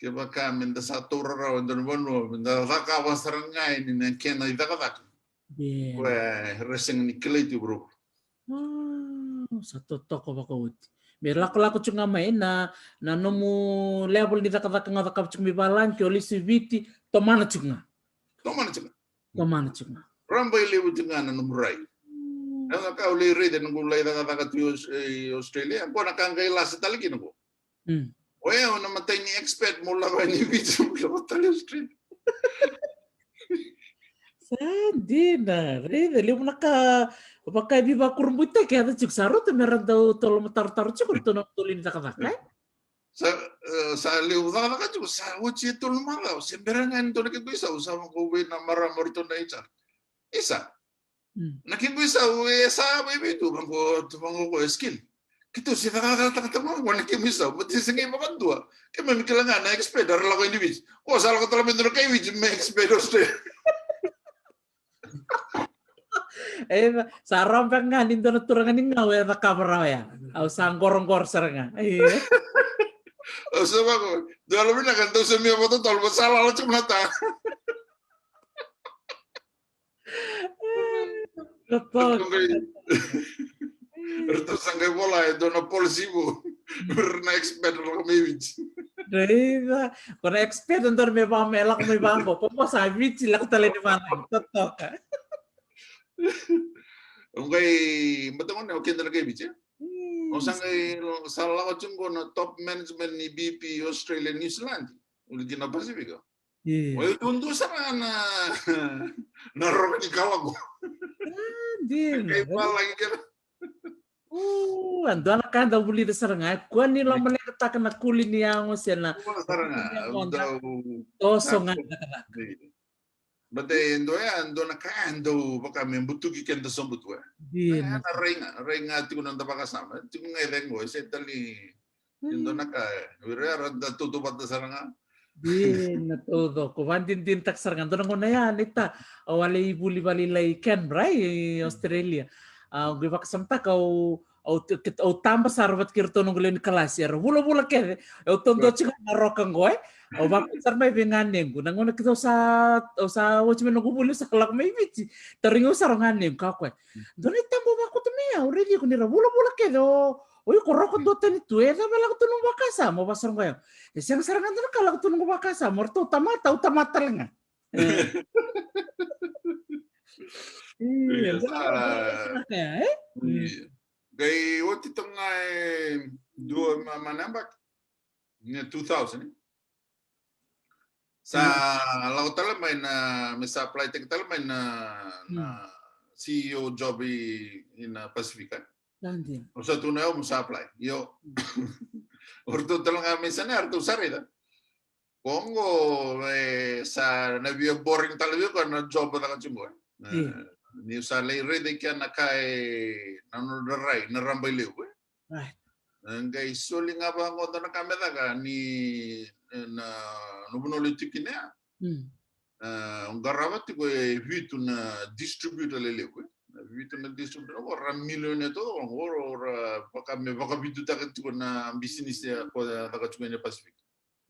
Kevaka me da sa taura rawa e dua na vanua, me da cakava sara ga yani na kena icakacaka. Dina. Koya era sega ni kilai tu e vuravura. Sa totoka vakaoti. Me lakolako tiko ga mai na, na nomu level ni cakacaka ga cakava tiko mai valagi, ke o lesu i Viti, tomana tiko ga. Tomana tiko ga. Tomana tiko ga. Raba e levu tiko ga na nomu rai. Na ka au lai raica noqu lai cakacaka tu i Aus-, e, Australia, qo na ka qai lasa tale kina qo. O yau na matai ni expat mo lako yani i Viti, mo lako tale i Australia. Sa dina, raica, levu na ka vaka e veivakurabuitaki, yaco tiko sa rauta me ra dau tolo matarotarotiko ratou na doli ni cakacaka, e? Sa, e, sa levu cakacaka tiko, sa oti e tolu na macawa, se bera ga ni dua na kequ isau, sa vaqo vei na marama o ratou na H R. Isa, na kequ isau e sa vei vei tu, vaqo, tu vaqo ko e skill. Keitou se cakacakataka tale ga qo na keimami isau, baleta se qai vakadua. Keimami kila ga na expat era lako yani i Viti. Ko sa lako tale mai dua na kai Viti me expat Australia. E, sa rawa beka ga ni dua na turaga ni Gau e cakava rawa ya. Au sa qoroqoro sara ga. Io. Au sa vaqo, dua yalo vinaka, dau sa mia vakatotolo, sa lala tiko na ta. Ratou sa qai vola e dua na policy vou. Ra na expat lako mai Viti. Raica, ko na expat e dua me va me lako mai vaqo. Ko mo sa Viti lako tale ni vaqo. Totoka. O qai, baleta gona o keda na kai Viti, e? O sa qai, sa lako tiko qo na top management ni B P Australia, New Zealand. Uli kina Pasifika. Io. O yau duadua sara ga na, na roka ni kala qo. Sa dina. Kai valagi kena. O, a dua na ka da vulica sara ga. E kua ni lomaleqataka na kuli ni yago se na. Kua sara ga. Toso ga na cakacaka. Baleta e dua ya, e dua na ka e dau vaka me butuki keda sobu tu, e. Dina. Na rai ga, rai ga tiko na noda vakasama. Tiko ga e cegu, e se tali. E dua na ka, e, o ira era da tautauvata sara ga. Dina taucoko, vakadinadinataka sara ga. Dua na gauna ya, naita, au a lai vuli vakalailai i Canberra, i Australia. A, au qai vakasamataka, au, au, au taba sara vata kei iratou noqu lewe ni kalasi, era vulavula kece, au taudua tiko na roka qo, e. Au vakauta sara mai vei ganequ, na gauna kece au sa, au sa oti mai noqu vuli, au sa lako mai Viti. Tarogi au sara o ganequ, kaya o koya, dua na itaba au vakauta mai ya, au raici iko ni ra vulavula kece, o, o iko roka duatani tu, e cava e lako tu nomu vakasama, au vakasaroqo ya. E sega sara ga dua na ka lako tu noqu vakasama, o ratou tamata, au tamata tale ga. E. Io, io, dua na ka, e? Io. Qai oti toka ga e dua ma, ma na yabaki. Ni two thousand, e? Sa lako tale mai na, me sa apply-taki tale mai na, na C E O job i, i na Pasifika. Sa dina. O sa tukuna o yau mo sa apply. Io. O ratou tale ga mai Saineia, ratou sa raica. Ko qo, e, sa na via boring tale vei koya na job caka tiko qo, e. Io. Ni sa lai raica i kea na ka e, na nodra rai, na raba i levu, e. Right. E qai soli ga vaqo dua na ka me caka ni, e, na, na vanua lai tiko kina ya. Mm. E, o qarava tiko e vitu na distributor lelevu, e. Na vitu na distributor, o ra milioni e toko, o ra, o ra vaka me vakavitutaka tiko na bisinisi e ko caka tiko ena Pacific.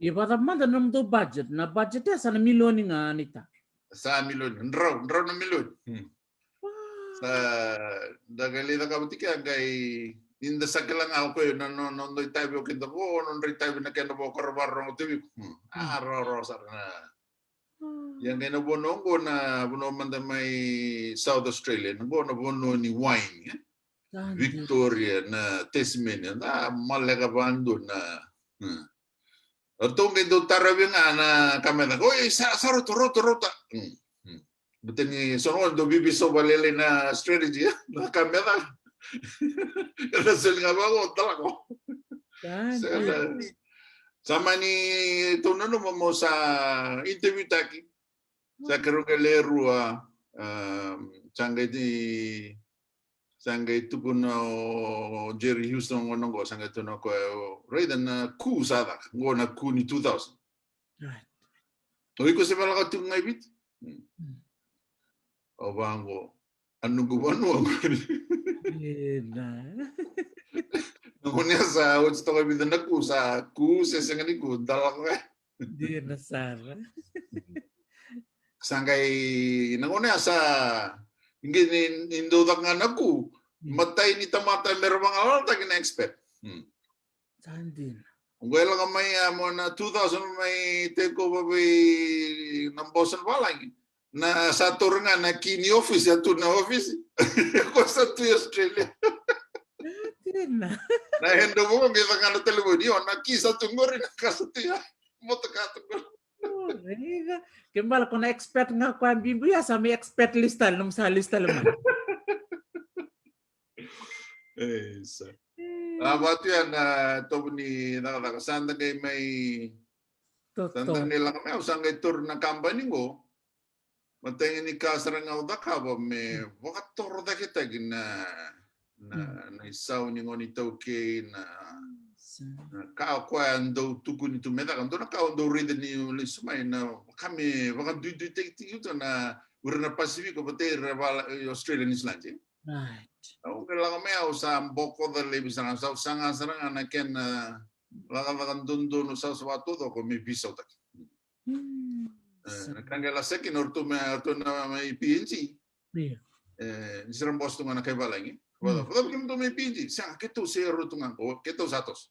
Ia vakacava mada na nomudou budget? Na budget e sa na milioni ga ni ta. Sa milioni, drau, drau na milioni. Hmm. Wow. Sa, da qai lai cakava tiko ya qai, ni da sa kila ga o koya na, na, na noda itavi o keda qo, nodra itavi na kena vo, ko ra vakarorogo tu vei iko. Hmm. A, rawarawa sara na. Hmm. Ia qai na vanua qo na vanua mada mai South Australia, na qo na vanua ni wine, e? Sa dina. Victoria, na Tasmania, na maleka vadua na, hmm. O ratou qai dau taravi ga na ka me caka. Oi, sa, sa rauta, rauta, rauta. Hmm, hmm. Baleta ni so na gauna dau veiveisau vakalailai na strategy, e? Na ka me caka. Ena soli ga vaqo, da lako. Sa, sa, sa mani tou nanuma mo sa interview taki. Sa keirau qai lewe rua, um, sa qai di, sa qai tukuna o Jerry Houston qo na qo, sa qai tukuna o koya, o, raica na coup sa caka, qo na coup ni two thousand. Right. O iko se via lako tiko ga i Viti? Hmm. Hmm. O vaqo, a noqu vanua qori. Ena. Noqu ni sa oti toka e vica na coup, sa coup se sega ni coup, da lako ga. Dina sara. Sa qai, na gauna ya sa, qai ni, ni dau caka ga na coup, mm, matai ni tamata me ra vagalalataki na expat. Mm. Sa dina. Qo e lako mai ya mo na two thousand mai take over vei na boss na valagi. Na sa taura ga na key ni office, a tu na office. Ko sa tu i Australia. Dina. Na handover qai caka ga na talevoni, o na key sa tu qori, na ka sa tu ya. Motoka tu qori. O, raica. Ke bala ko na expat ga ko a bibi ya, sa mai expat list tale, nomu sa list tale mai. Isa. Mm. A vatu ya na tovo ni cakacaka, sa da qai mai, sa da qai lako mai, au sa qai taura na kabani qo. Matai ni ka sara ga au cakava me, mm, vakatorocaketaki na, na, mm, na isau ni gone iTaukei, na, sa, na ka o koya dau tukuni tu me caka. Dua na ka au dau raica niu lesu mai na ka me vakaduiduitaki tiko tu na ira na Pasifika vata ira vala, e, Australia, New Zealand, e. Right. Au qai lako mai au sa bokoca laivi sara ga, sa, au saga sara ga na kena cakacaka dodonu, sa, sa vakataucoko me veisautaki. Mm. E, sa, na ka qai lasa kina o ratou me, o ratou na mai P N G. Io. E, ni sa ra boss tu ga na kai valagi. Mm. Vakacava, vakacava kemudou mai P N G? Sega, keitou se rua tu ga qo, keitou sa toso.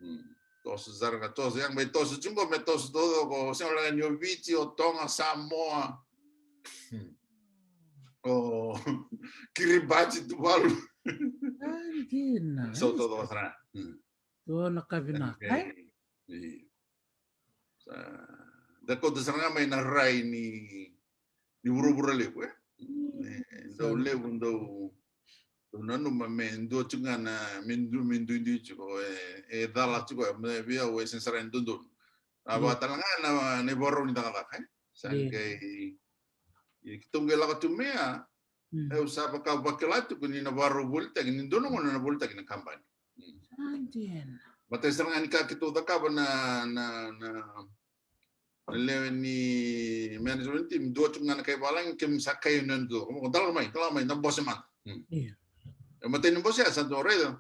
Mm. Toso sara ga, toso, ya mai toso tiko qo, me toso taucoko, sega wale ga ni o Viti, o Toga, Samoa. Mm. O Kiribati, Tuvalu. A, dina. Sa taucoko sara ga. Mm. Dua na ka vinaka, e? Io. Sa da kauta sara ga mai na rai ni, ni vuravura levu, e? Mm. E, dau levu, dau, dau nanuma me dua tiko ga na, me du-, me duidui tiko, e, e cala tiko, e, me vei au e sega sara ni dodonu. A, io, vakatale ga na, na ivakarau ni cakacaka, e? Sa, io, qai, e, keitou qai lako tu mai ya, mm, e, au sa vaka, vakila tiko ni na vakarau volitaki, ni dua na gauna na volitaki na kabani. Mm. Sa dina. Matai sara ga ni ka keitou cakava na, na, na, na lewe ni management team, dua tiko ga na kai valagi, keimami sa kai na dua. Mo, da lako mai, da lako mai, da bose mada. Mm. Io. E matai ni bose ya sa dua, raica.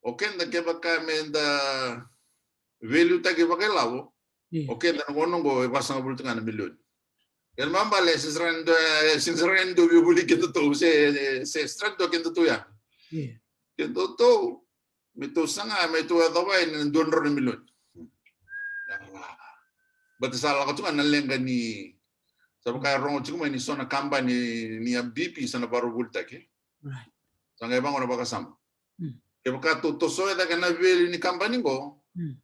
O keda kevaka me da veiliutaki vakailavo, io, o keda na gauna qo e vasagavulu tiko ga na milioni. Kena ibalebale, e sega sara ni dua, e sega sara ni dua via voli kedatou, se, se struggle kedatou ya. Io. Kedatou, me tou saga, me tou yacova yani na dua na drau na milioni. Baleta sa lako tu ga na leqa ni, sa vaka e rogo tiko mai ni so na kabani ni a B P sa na vakarau volitaki. Right. Sa qai vaqo na vakasama. Mm. Kevaka tou tosoya cake na value ni kabani qo, mm,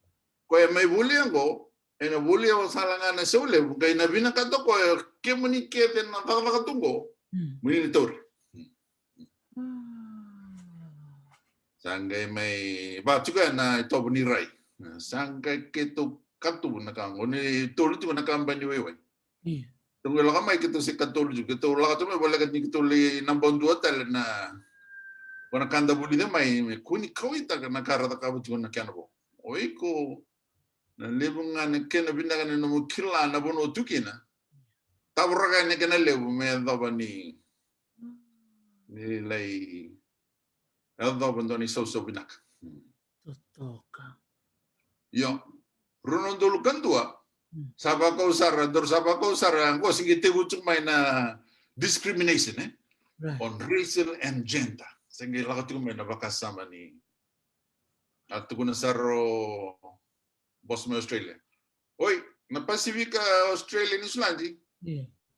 koya mai volia qo, ena volia sara ga na Saulevu, qai na vinakata o koya, kemuni kece na cakacaka tu qo, mm, mo ni tauri. Ah. Sa qai mai va tiko ena itovo ni rai. Sa qai keitou katuvu na ka qo, ni tolu tiko na kabani waiwai. Tou qai lako mai keitou se katolu tiko, keitou lako tiko mai voleka ni keitou lai naba dua tale na, ko na ka da vulica mai me kua ni kauaitaka na ka ra cakava tiko na kena vo. O iko na levu ga na kena vinaka na nomu kila na vanua tu kina. Tavoraka yani na kena levu me yacova ni, ni lai yacova dua ni sausau vinaka. Totoka. Io, rua na udolu ka dua. Sa vakau sara, daru sa vakau sara, qo se qai tekivu tiko mai na discrimination, e? On racial and gender. Se qai lako tiko mai na vakasama ni, a tukuna sara o boss mai Australia. Oi, na Pasifika, Australia, Niusiladi.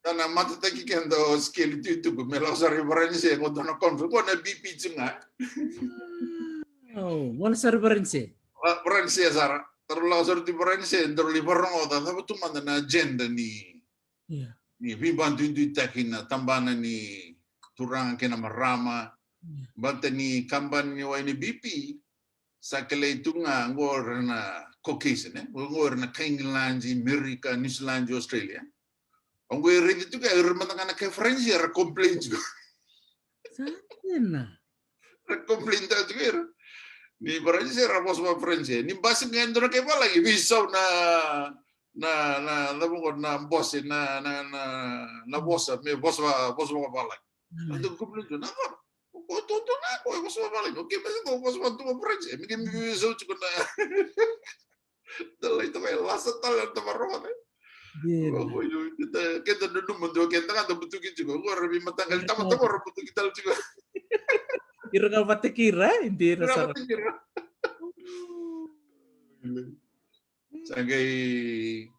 Sa na matataki keda o Sikeli Tuituku me lako sara i Varanise, qo dua na conference, qo na B P tiko ga. Qo na sara i Varanise. Varanise sara. Daru lako sara tu i Varanise, daru lai vakarogoca cava tu mada na agenda ni, ni veivaduiduitaki na tabana ni turaga kei na marama. Baleta ni kabani ni wai ni B P sa kilai tu ga qo era na Caucasian, e? Qo era na kai Igiladi, Merika, Niusiladi, Australia. Au qai raica tiko, era mada ga na kai Faranise era complain tiko. Sa dina. Era complain tale tiko era. Ni Faranise era vosa vakaFaranise. Ni basika ga e dua na kai valagi, veisau na, na, na, na vosa, na, na, na, na vosa, me vosa, vosa vakavalagi. Era complain tiko, na cava? O tou tu na ko e vosa vakavalagi. O kei me ko vosa vakavalagi. Me kei me veisau tiko na. Da lai toka e lasa tale na tavaro vata. Dina. Keda nanuma dua keda ga da butuki tiko. Qo ra veimataqali tamata qo ra butuki tale tiko. Ira ga vata kei ira, e? Dina sara. Sa qai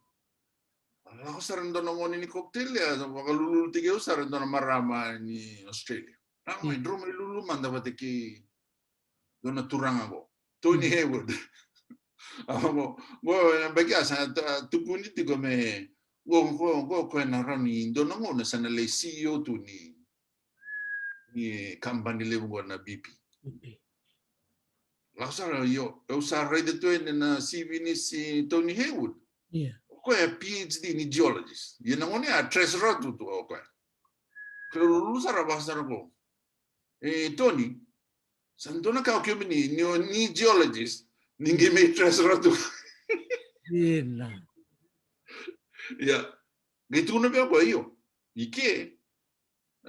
lako sara dua na gone ni cocktail, e, vakalululu tiko sara dua na marama ni Australia. Rau mai, drau mai lulu mada vata kei dua na turaga qo, Tony Hayward. Qo, qo, e, baki a sa tukuni tiko me, qo, qo, qo, ko e na rawa ni dua na gauna sa na lai C E O tu ni, ni kabani levu qo na B P. Lako sara, io, au sa raica tu ena C V ni si Tony Hayward. Io. O koya P H D ni geologist. Ia na gauna ya treasurer tu tu o koya. Kei lulu sara vaka sara qo. E, Tony, sa dua na ka o kemuni, ni o ni geologist, ni qai mai treasurer tu. Dina. Ia, qai tukuna vei au o koya, io. I ke,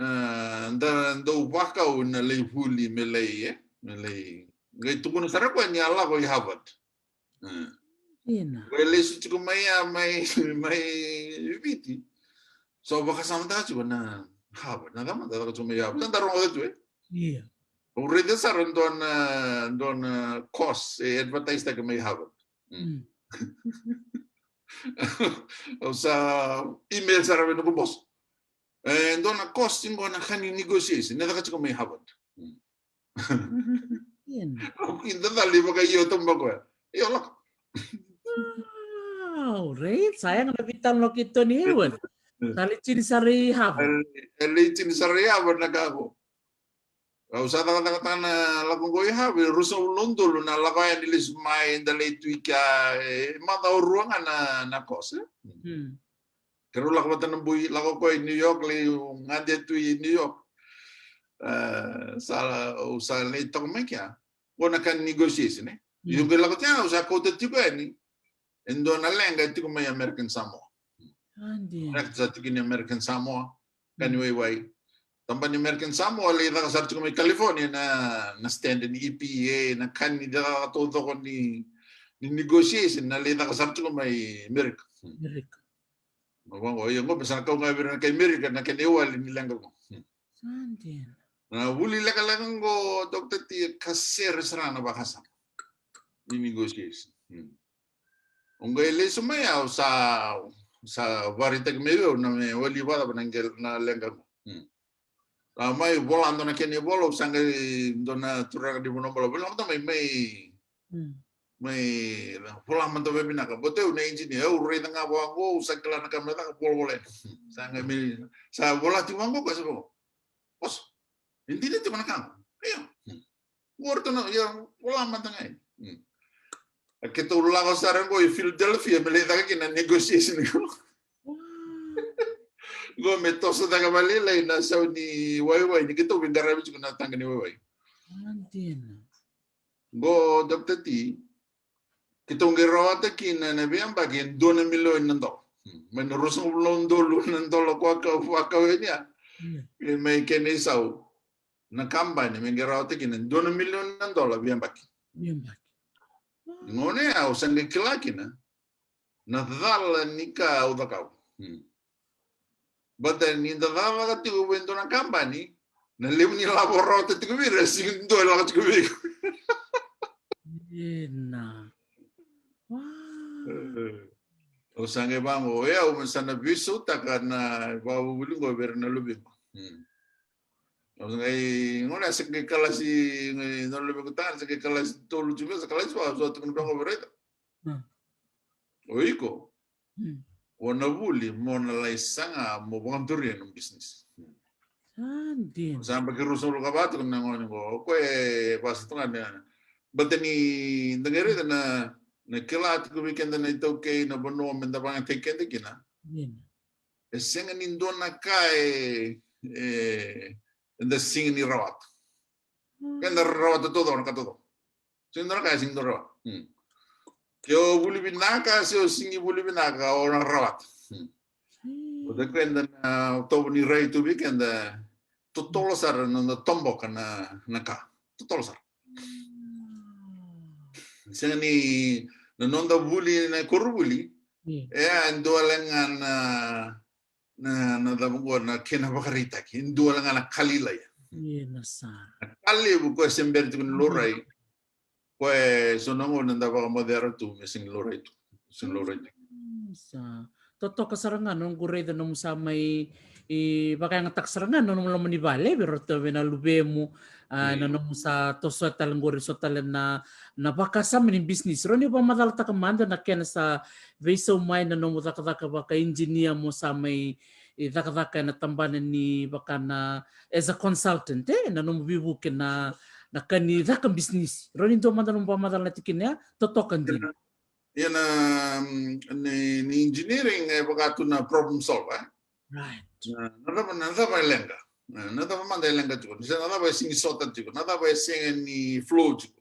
a, da, dau vakau na lai vuli me lai, e, me lai. Qai tukuna sara o koya ni a lako i Harvard. Dina. Qai lesu tiko mai ya, mai, mai Viti. Sa vakasamataka tiko na Harvard, na cava mada caka tiko mai Harvard. Sa da rogoca tu, e? Io. Au raica sara dua na, dua na course e advertise-taki mai Harvard. Au sa email sara vei noqu boss. E dua na course tiko na ka ni negotiation, e caka tiko mai Harvard. Au kidacala ni vakaio tu mai o koya. Io, lako. Wow, right? Sa yaga na veitalanoa kei Tony Hayward. Sa lai tini sara i Harvard. E lai tini sara i Harvard na ka qo. Au sa cakacakataka na lako qo i Harvard, ruasagavulu na udolu na lako yani lesu mai, da lai tu i kea, e macawa rua ga na, na course, e? Keirau lako vata na bui, lako o koya i New York, lai gade tu i New York. E, sa, au sa lai toka mai kea. Qo na ka ni negotiation, e? Io, qai lako tiko, au sa kauta tiko yani e dua na leqa e tiko mai American Samoa. Leqa sa tiko ni American Samoa, ka ni waiwai. Tabana ni American Samoa, lai caka sara tiko mai California na, na standard ni E P A, na ka ni caka taucoko ni, ni negotiation, na lai caka sara tiko mai America. America. Qo, io, qo me sa na kau ga vei ira na kai America na kena iwali ni leqa qo. Sa dina. Na vuli lekaleka qo, Doctor T, ka sere sara na vakasama ni negotiation. Au qai lesu mai au sa, sa vakaraitaki mai vei au na me wali vakacava na qel-, na leqa qo. Sa mai vola dua na kena ivola, au sa qai dua na turaga ni vanua balavu, vola mada mai, mai, mai vola mada vakavinaka. Baleta au na engineer, au raica ga vaqo, au sa kila na ka me caka, volavola yani. Sa qai mai, sa vola tiko vaqo, ka sa vaqo. Boss, e dina tiko na ka qo? Io. Qori tu na, ia, vola mada ga. Hmm. A keitou lako sara qo i Philadelphia me lai caka kina na negotiation qo. Qo me toso caka vakalailai na sau ni waiwai ni keitou veiqaravi tiko na taqa ni waiwai. Dina. Qo Doctor T, keitou qai rawata kina na veiyabaki e dua na milioni na dola. Hmm. Mai na ruasagavulu na udolu na dola ko a kau, a kau yani ya. Hmm. E mai kena isau na kabani me qai rawata kina e dua na milioni na dola veiyabaki. Veiyabaki. Gona ya au sa qai kila kina na cala ni ka au cakava. Hmm. Baleta ni da cakacaka tiko vei dua na kabani, na levu ni lavo rawata tiko vei ira, e sega ni dua e lako tiko vei iko. Ina. Wow. Eh, au sa qai vaqo, o yau me sa na veisautaka na vakavuvuli qo vei ira na luvequ. Hmm. Au sa qai, gona sa qai kalasi, na luvequ tagane sa qai kalasi tolu tiko, sa kalasi va, sa tukuna vaqo vei ira. Hmm. O iko, hmm, o na vuli mo na lai saga mo vakaduria na business. Sa dina. Sa yabaki ruasagavulu ka va tiko na gone qo, o koya e vasa tu ga na, baleta ni da qai raica na, na kila tiko vei keda na iTaukei, na vanua me da vakayagataki keda kina. Dina. E sega ni dua na ka e, e, eda sega ni rawata. Hmm. Keda rawata taucoko na ka taucoko. Sega ni dua na ka e sega ni dua na rawata. Hmm. Ke o vuli vinaka se o sega ni vuli vinaka, o na rawata. Hmm. Hmm. Baleta keda na tovo ni rai tu vei keda, totolo sara na noda toboka na, na ka. Totolo sara. Hmm. Sega ni na noda vuli na koronivuli. Hmm. E a dua le ga na na, na cava qo na kena vakaraitaki, e dua le ga na ka lailai. Ina sa. Na ka levu koya se bera tiko ni laurai, koya e so na gauna da vakamocera tu me sega ni laurai tu, sega ni laurai tu. Mm, sa. Totoka sara ga na noqu raica nomu sa mai, e, vakayagataka sara ga na nomu loma ni vale vei ratou vei na luvemu, a, ina, mm, nomu sa toso tale qori so tale na, na vakasama ni business. Rawa ni vakamacalataka mada na kena sa veisau mai na nomu cakacaka vaka engineer mo sa mai, e, cakacaka ena tabana ni vaka na as a consultant, e, na nomu veivuke na, na ka ni caka business. Rawa ni dua mada nomu vakamacala na tikina ya, totoka dina. Ia na, mm, ni, ni engineering e vaka tu na problem solver, e? Right. Na, na cava, na cava e leqa? Na, na cava mada e leqa tiko? Se na cava e sega ni sota tiko? Na cava e sega ni flow tiko?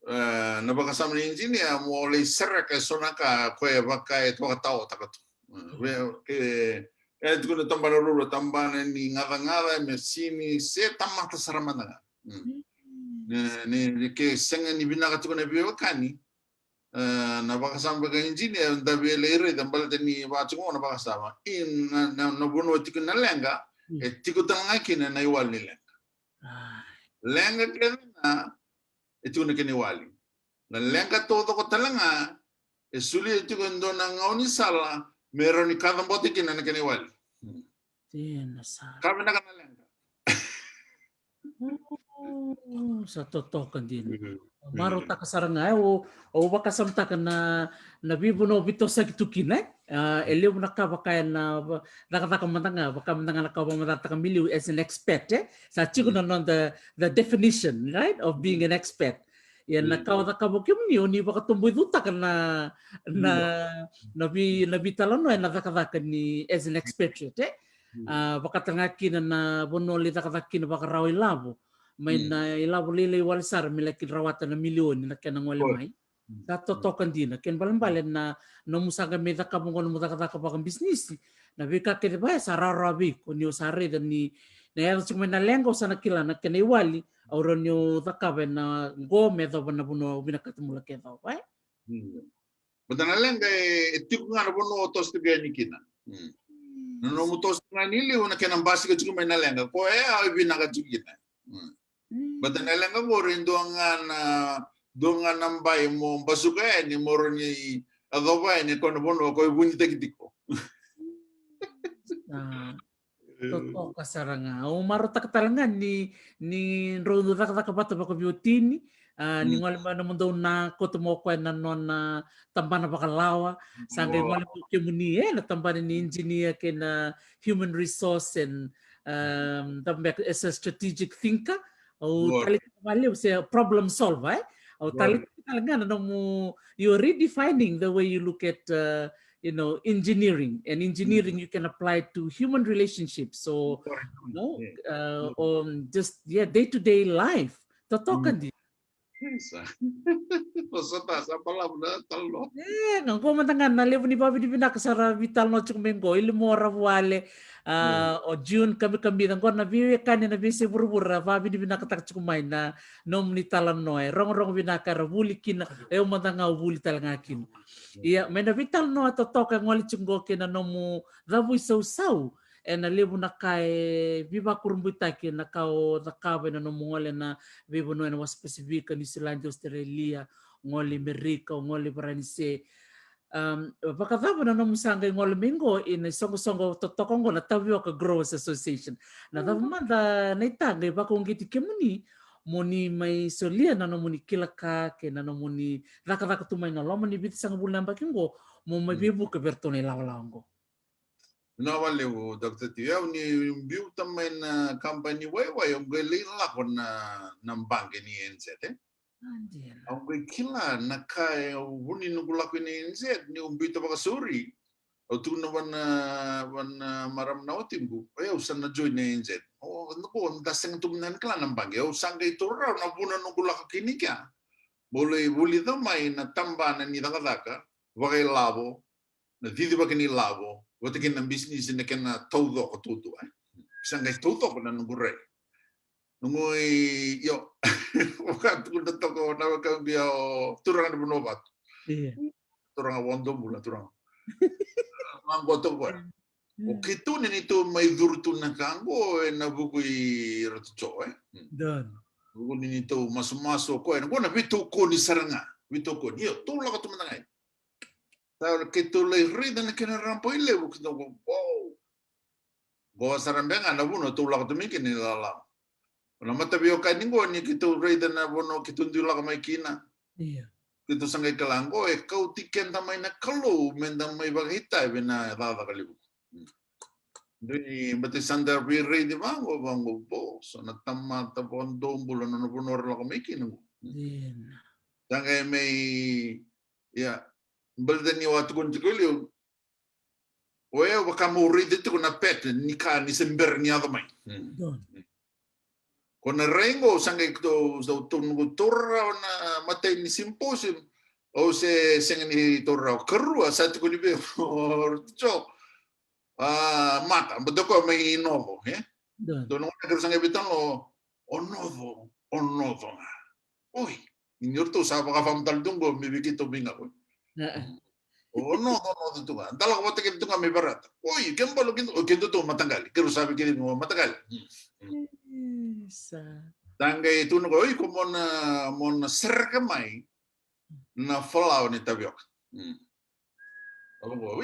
E, na vakasama ni engineer mo lai sereka e so na ka koya e vaka e vakataotaka tu. E, ve, ke, e tiko na tabana ruarua, tabana ni gacagaca, mesini, se tamata sara mada ga. Mm. Mm. Ni, ni, ni ke sega ni vinaka tiko na veiwekani, e, na vakasama vaka engineer, da via lai raica baleta ni vaka tiko na vakasama. I na, na, na vanua tiko na leqa, mm, e tiko tale ga kina na iwali ni leqa. Ah. Leqa kece ga e tiko na kena iwali. Na leqa taucoko tale ga e solia tiko e dua na gaunisala me rawa ni kacabote kina na kena iwali. Hmm. Dina sara. Ka vinaka na leqa. Mm, sa totoka dina. Mm. Marautaka sara ga, e, au, au vakasamataka na, na veivanua o veitosoyaki tu kina, e? A, e levu na ka vaka ena va-, cakacaka mada ga, vaka mada ga na ka au vakamacalataka mai liu as an expat, e? Sa tiko na noda, the definition, right, of being an expat. Ia na ka o cakava o kemuni, o ni vakatoboicutaka na, na, na vei, na veitalanoa ena cakacaka ni as an expatriate, e? A, vaka tale ga kina na vanua o lai cakacaka kina vakarawa ilavo. Mai na ilavo lailai wale sara me laki rawata na milioni na kena gole mai. Sa totoka dina, kena ibalebale na nomu sa qai mai cakava oqo nomu cakacaka vakabisinisi. Na veika kece vaya sa rawarawa vei iko, ni o sa raica ni na yaco tiko mai na leqa, o sa na kila na kena iwali, au rawa ni o cakava ena qo me yacova na vanua au vinakata meu laki yacova, e? Mm. Baleta na leqa e, e tiko ga na vanua o toso tiko yani kina. Mm. Na nomu toso tiko ga ni liu na kena basika tiko mai na leqa, koya e vinaka tiko kina. Mm. Mm. Baleta na leqa qori e dua ga na, dua ga na bai mo basuka yani, mo rawa ni yacova yani ko na vanua ko e vunitaki tiko. A, totoka sara ga. Au marautaka tale ga ni, ni drau cakacaka vata vakaveiwatini, a, ni gole mai nomudou na koto mo koya na nona tabana vakalawa. Sa qai gole mai kemuni, e, na tabana ni engineer kei na human resource and, um, tabana as a strategic thinker. Au taleitaka vakalevu se problem solver, e? Au taleitaka tale ga na nomu, you're redefining the way you look at, uh, you know, engineering. And engineering you can apply to human relationships. So, you know, uh, um, just, yeah, day-to-day life. Totoka dina. Isa. Vosota, sa balavu na talanoa. E, ga qo mada ga na levu ni vavinavinaka sa ra vitalanoa tiko mai qo. Ili mo Ravuale, a, o June Kamikamica, qo na veiwekani na veise vuravura, vavinavinakataka tiko mai na nomuni talanoa. E rogorogo vinaka era vuli kina, e au mada ga au vuli tale ga kina. Ia, mai na veitalanoa totoka e gole tiko qo kei na nomu cavuisausau, ena levu na ka e veivakurabuitaki na ka o cakava ena nomu gole ena veivanua ena wasa Pasifika, Niusiladi, Australia, gole Merika, o gole Varanise. Um, vakacava na nomu sa qai gole mai qo ena isoqosoqo totoka qo na Tavioka Growers Association? Na cava mada na itaqa e vakauqeti kemuni mo ni mai solia na nomuni kila ka kei na nomuni cakacaka tu mai na loma ni vitusagavulu na yabaki qo, mo mai veivuke vei iratou na ilawalawa qo? Vinaka vakalevu, Doctor T. Au ni biuta mai na company waiwai, au qai lai lako na, na baqe ni A N Z, e? Au qai kila na ka e, au vuni noqu lako ina A N Z, niu biuta vakasauri. Au tukuna vua na, vua na marama na watiqu, o yau sa na join na A N Z. O, na ko, da sega tu na kila na baqe. Au sa qai taura rawa na vuna noqu lako kina i kea. Meu lai vulica mai na tabana ni cakacaka vakailavo, na cicivaki ni lavo, vata kei na bisinisi na kena taucoko tutu, e. Sa qai taucoko na noqu rai. Noqu i, io, vaka tukuna toka na wekaqu ya o turaga ni Vanua Vatu. Turaga Vodou bula, turaga. Maqo toka koya. O keitou ni neitou mai curu tu na ka qo ena vuku i Ratu Jo, e. Vuku ni neitou masumasu o koya, na qo na veitokoni sara ga, veitokoni. Io, tou lako tu mada ga. Sa keitou lai raica na kena rabailevu, keitou qo, wow. Qo sara beka ga na vuna tou lako tu mai kina ni lala. Na mataveiwekani qo ni keitou raica na vanua keitou dui lako mai kina. Keitou sa qai kila qo e kauti keda mai na Kalou meda mai vakaitavi na cakacaka levu. Dui ni bati sa da veiraici vaqo, vaqo, bo, so na tamata vakadobula na nona vanua ra lako mai kina qo. Sa qai mai, ia, baleta ni au a tukuna tiko e liu, o yau vaka meu raica tiko na pattern ni ka ni se bera ni yaco mai. Ko na rai qo sa qai tou, tou, tou, tou rawa na matai ni symposium, au se sega ni tou rawa. Karua sa tiko ni vei o Jo, a, Mata, baleta o koya mai Noco, e? Tou na gona keirau sa qai veitalanoa, o Noco, o Noco ga. Oi, ni ratou sa vakafama tale tu qo me vei keitou vei ga, oi. O Noco, o Noco tu ga. Da lako vata kece tu ga me Verata. Oi, ke balo keitou, oi, keitou tu mataqali. Keirau sa vei keitou tu mataqali. Sa qai tukuna o koya, oi, ko mo na, mo na sereka mai na falawa ni tavioka.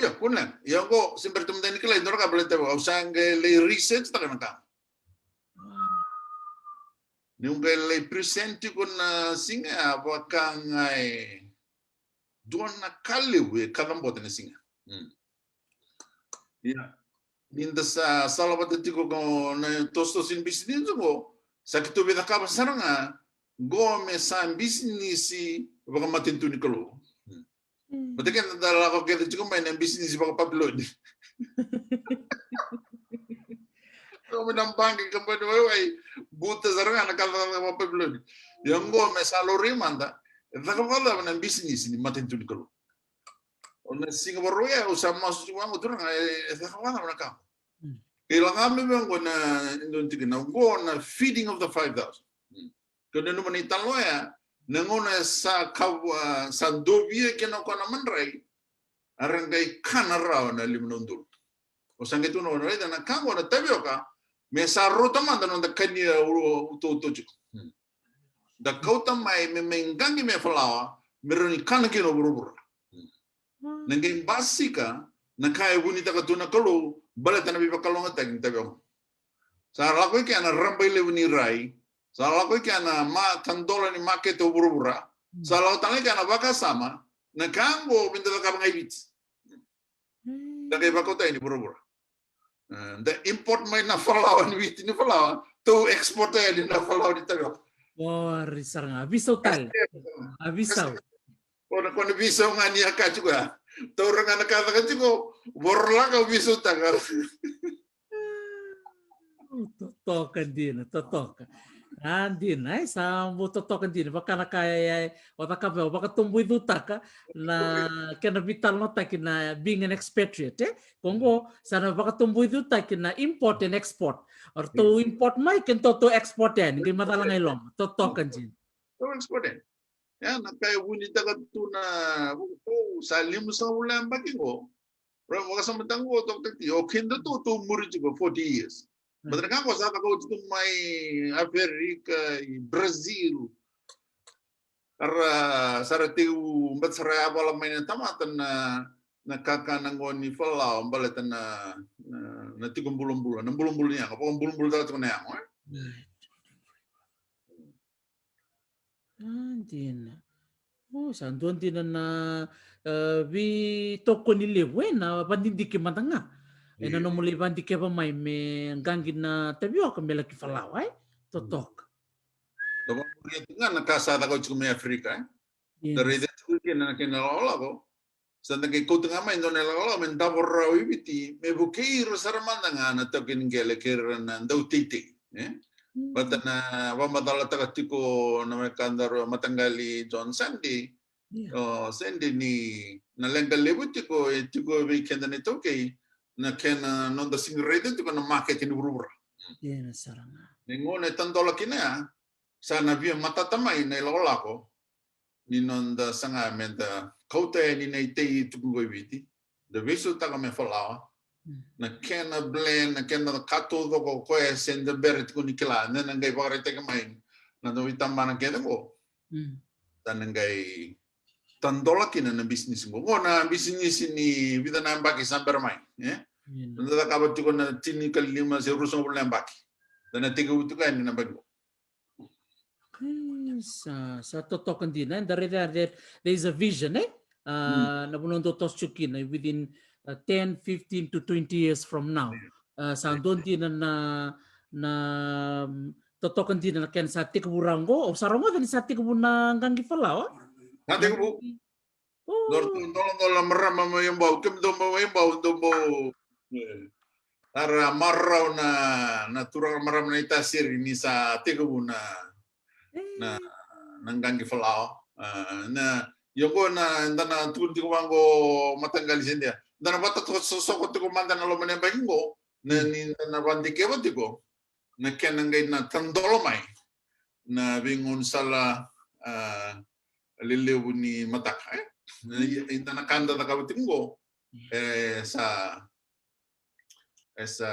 Ia, kune. Ia qo, se bera tu mada ni kilai, dua na ka baleta au sa qai lai research taka na ka. Niu qai lai present tiko na siga, a vaka ga e dua na ka levu e kacabote na siga. Ia, ni da sa sala vata tiko ko na tosotoso ni bisinisi qo, sa keitou via cakava sara ga qo me sa bisinisi vakamatanitu ni Kalou. Baleta keda da lako kece tiko mai na bisinisi vakaPapiloni. Tiko mai na baqe, company waiwai, buta sara ga na ka vakaPapiloni. Ia qo me sa laurai mada, e caka vakacava na bisinisi ni matanitu ni Kalou. O na siga Vakarauwai au sa masu tiko vaqo, turaga, e, e caka vakacava na ka qo. Kei lako mai vei au qo na, e dua tiko na, qo na feeding of the five thousand. Kei nanuma na italanoa ya, na gauna sa ka, a, sa dovia kina o koya na madrai, a ra qai kana rawa na lima na udolu. O sa qai tukuna o koya, raica na ka qo na tavioka, me sa rauta mada na noda kania utoto tiko. Da kauta mai me mai qaqi me falawa, me rawa ni kana kina o vuravura. Na qai basika na ka e vunitaka tu na Kalou baleta na veivakalougatataki ni tavioka. Sa lako i kea na rabailevu ni rai, sa lako i kea na ma, tadola ni makete o vuravura, sa lako tale i kea na vakasama, na ka qo me da cakava ga i Viti. Da qai vakauta yani vuravura. Da import mai na falawa ni Viti ni falawa, tou export yani na falawa ni tavioka. Ori sara ga, a visau tale. A visau. Ko na, ko na visau ga ni a ka tiko ya. Taura ga na ka caka tiko, vorolaka, visautaka. Totoka dina, totoka. A dina, e sa bau totoka dina. Vaka na ka e o cakava, o vakatoboicutaka na kena vitalanoataki na being an expatriate, e? Ko qo sa na vakatoboicutaki na import and export. O ratou import mai, ke tou tou export yani, qai macala ga i loma. Totoka dina. Tou export yani. Ya na ka e vunitaka tu na vou, sa limasagavulu na yabaki qo. Ra vakasamataka qo toka tiko, o keda tou tou muri tiko forty years. But na ka qo sa caka oti tu mai Africa, i Brazil. Ra sa ra teu bata sara yavala mai na tamata na, na kakana qo ni falawa baleta na, na, na tiko bulabula, na bulabula ni yago, vakabulabulataka tiko na yago, e? A dina. O, sa dua dina na, e, veitokoni levu, e, na vadidike mada ga. Ena nomu lai vadikeva mai me qaqi na tavioka me laki falawa, e? Totoka. Da vakamuria tu ga na ka sa caka oti tiko mai Africa, e? Da raica tiko kina na kena lakolako. Sa da qai kauta ga mai dua na ilakolako me davo rawa i Viti, me vukei ira sara mada ga na taukei ni qele kei ira na dauteitei, e? Vata na vakamacalataka tiko na wekadaru mataqali John Sunday. O Sunday ni na leqa levu tiko e tiko vei keda na itaukei na kena noda sega ni raica tiko na maketi ni vuravura. Ni gauna e tadola kina ya, sa na via matata mai na ilakolako ni noda saga me da kauta yani na itei e tuku qo i Viti, da veisautaka me falawa. Na kena blend, na kena ka taucoko koya se da bera tiko ni kila, da na qai vakaraitaki mai na noda veitabana kece qo. Da na qai tadola kina na bisinisi qo. Qo na bisinisi ni vica na yabaki sa bera mai, e? Da cakava tiko na tinikalima se ruasagavulu na yabaki. Da na tekivu tiko yani na yabaki qo. Sa, sa totoka dina, e? Da raica that there is a vision, e? A, na vanua dou toso tiko kina within, a, ten, fifteen to twenty years from now. A, sa dua dina na, na, mm, totoka dina na kena sa tekivu rawa qo, o sa rogoca ni sa tekivu na qaqi falawa? Sa tekivu. Dou ratou doladola marama mai Bau, kemudou mai Bau, dou bau. Era marau na, na turaga marama na itasiri ni sa tekivu na, na, na qaqi falawa. A, na, io qo na, da na tukuni tiko vaqo mataqali se dea. Da na vata toko sosoko tiko mada na loma ni yabaki qo. Na, ni da na vadikeva tiko na kena qai na tadola mai na veigaunisala, a, lelevu ni mataka, e? Na, i, i da na ka da cakava tiko qo, e sa, e sa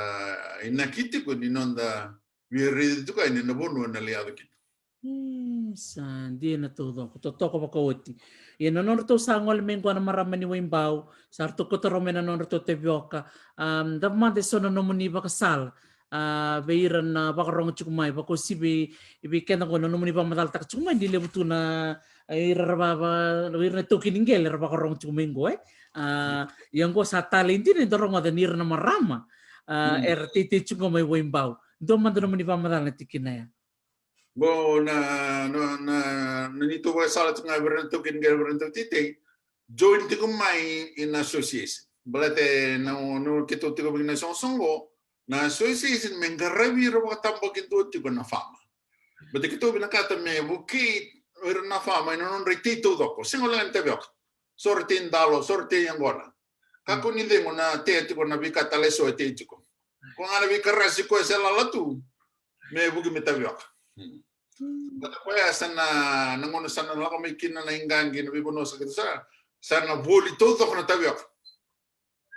inaki tiko ni noda via raica tiko yani na vanua na lai yaco kina. E, sa dina taucoko, totoka vakaoti. Ia na nodratou sa gole mai qo na marama ni Waibau, sa ratou kauta rawa mai na nodratou tavioka. Am, cava mada e so na nomuni vakasala, a, vei ira na vakarogo tiko mai, vakauasivi vei keda qo na nomuni vakamacalataka tiko mai ni levu tu na, e, ira ra va, va, ira na taukei ni qele ra vakarogo tiko mai qo, e? A, ia qo sa talei dina ni da rogoca ni ira na marama, a, era teitei tiko mai Waibau. Dua mada nomuni vakamacala na tikina ya. Qo na, na, na, na neitou vakasala tiko ga vei ira na taukei ni qele, vei ira na dauteitei. Join tiko mai ina association. Baleta na, na keitou tiko vei na isoqosoqo, na association me qaravi ira vakatabakidua tiko na farmer. Baleta keitou vinakata me vukei ira na farmer ena nodra itei taucoko. Sega walega ni tavioka. So ra tei dalo, so ra tei yaqona. Kakua ni cegu na tea tiko na veika tale eso e tei tiko. Ko ga na veikarasi koya se lala tu me vuki me tavioka. Baleta koya sa na, na gauna sa na lako mai kina na iqaqi, na veivanua sa kece sara, sa na voli taucoko na tavioka.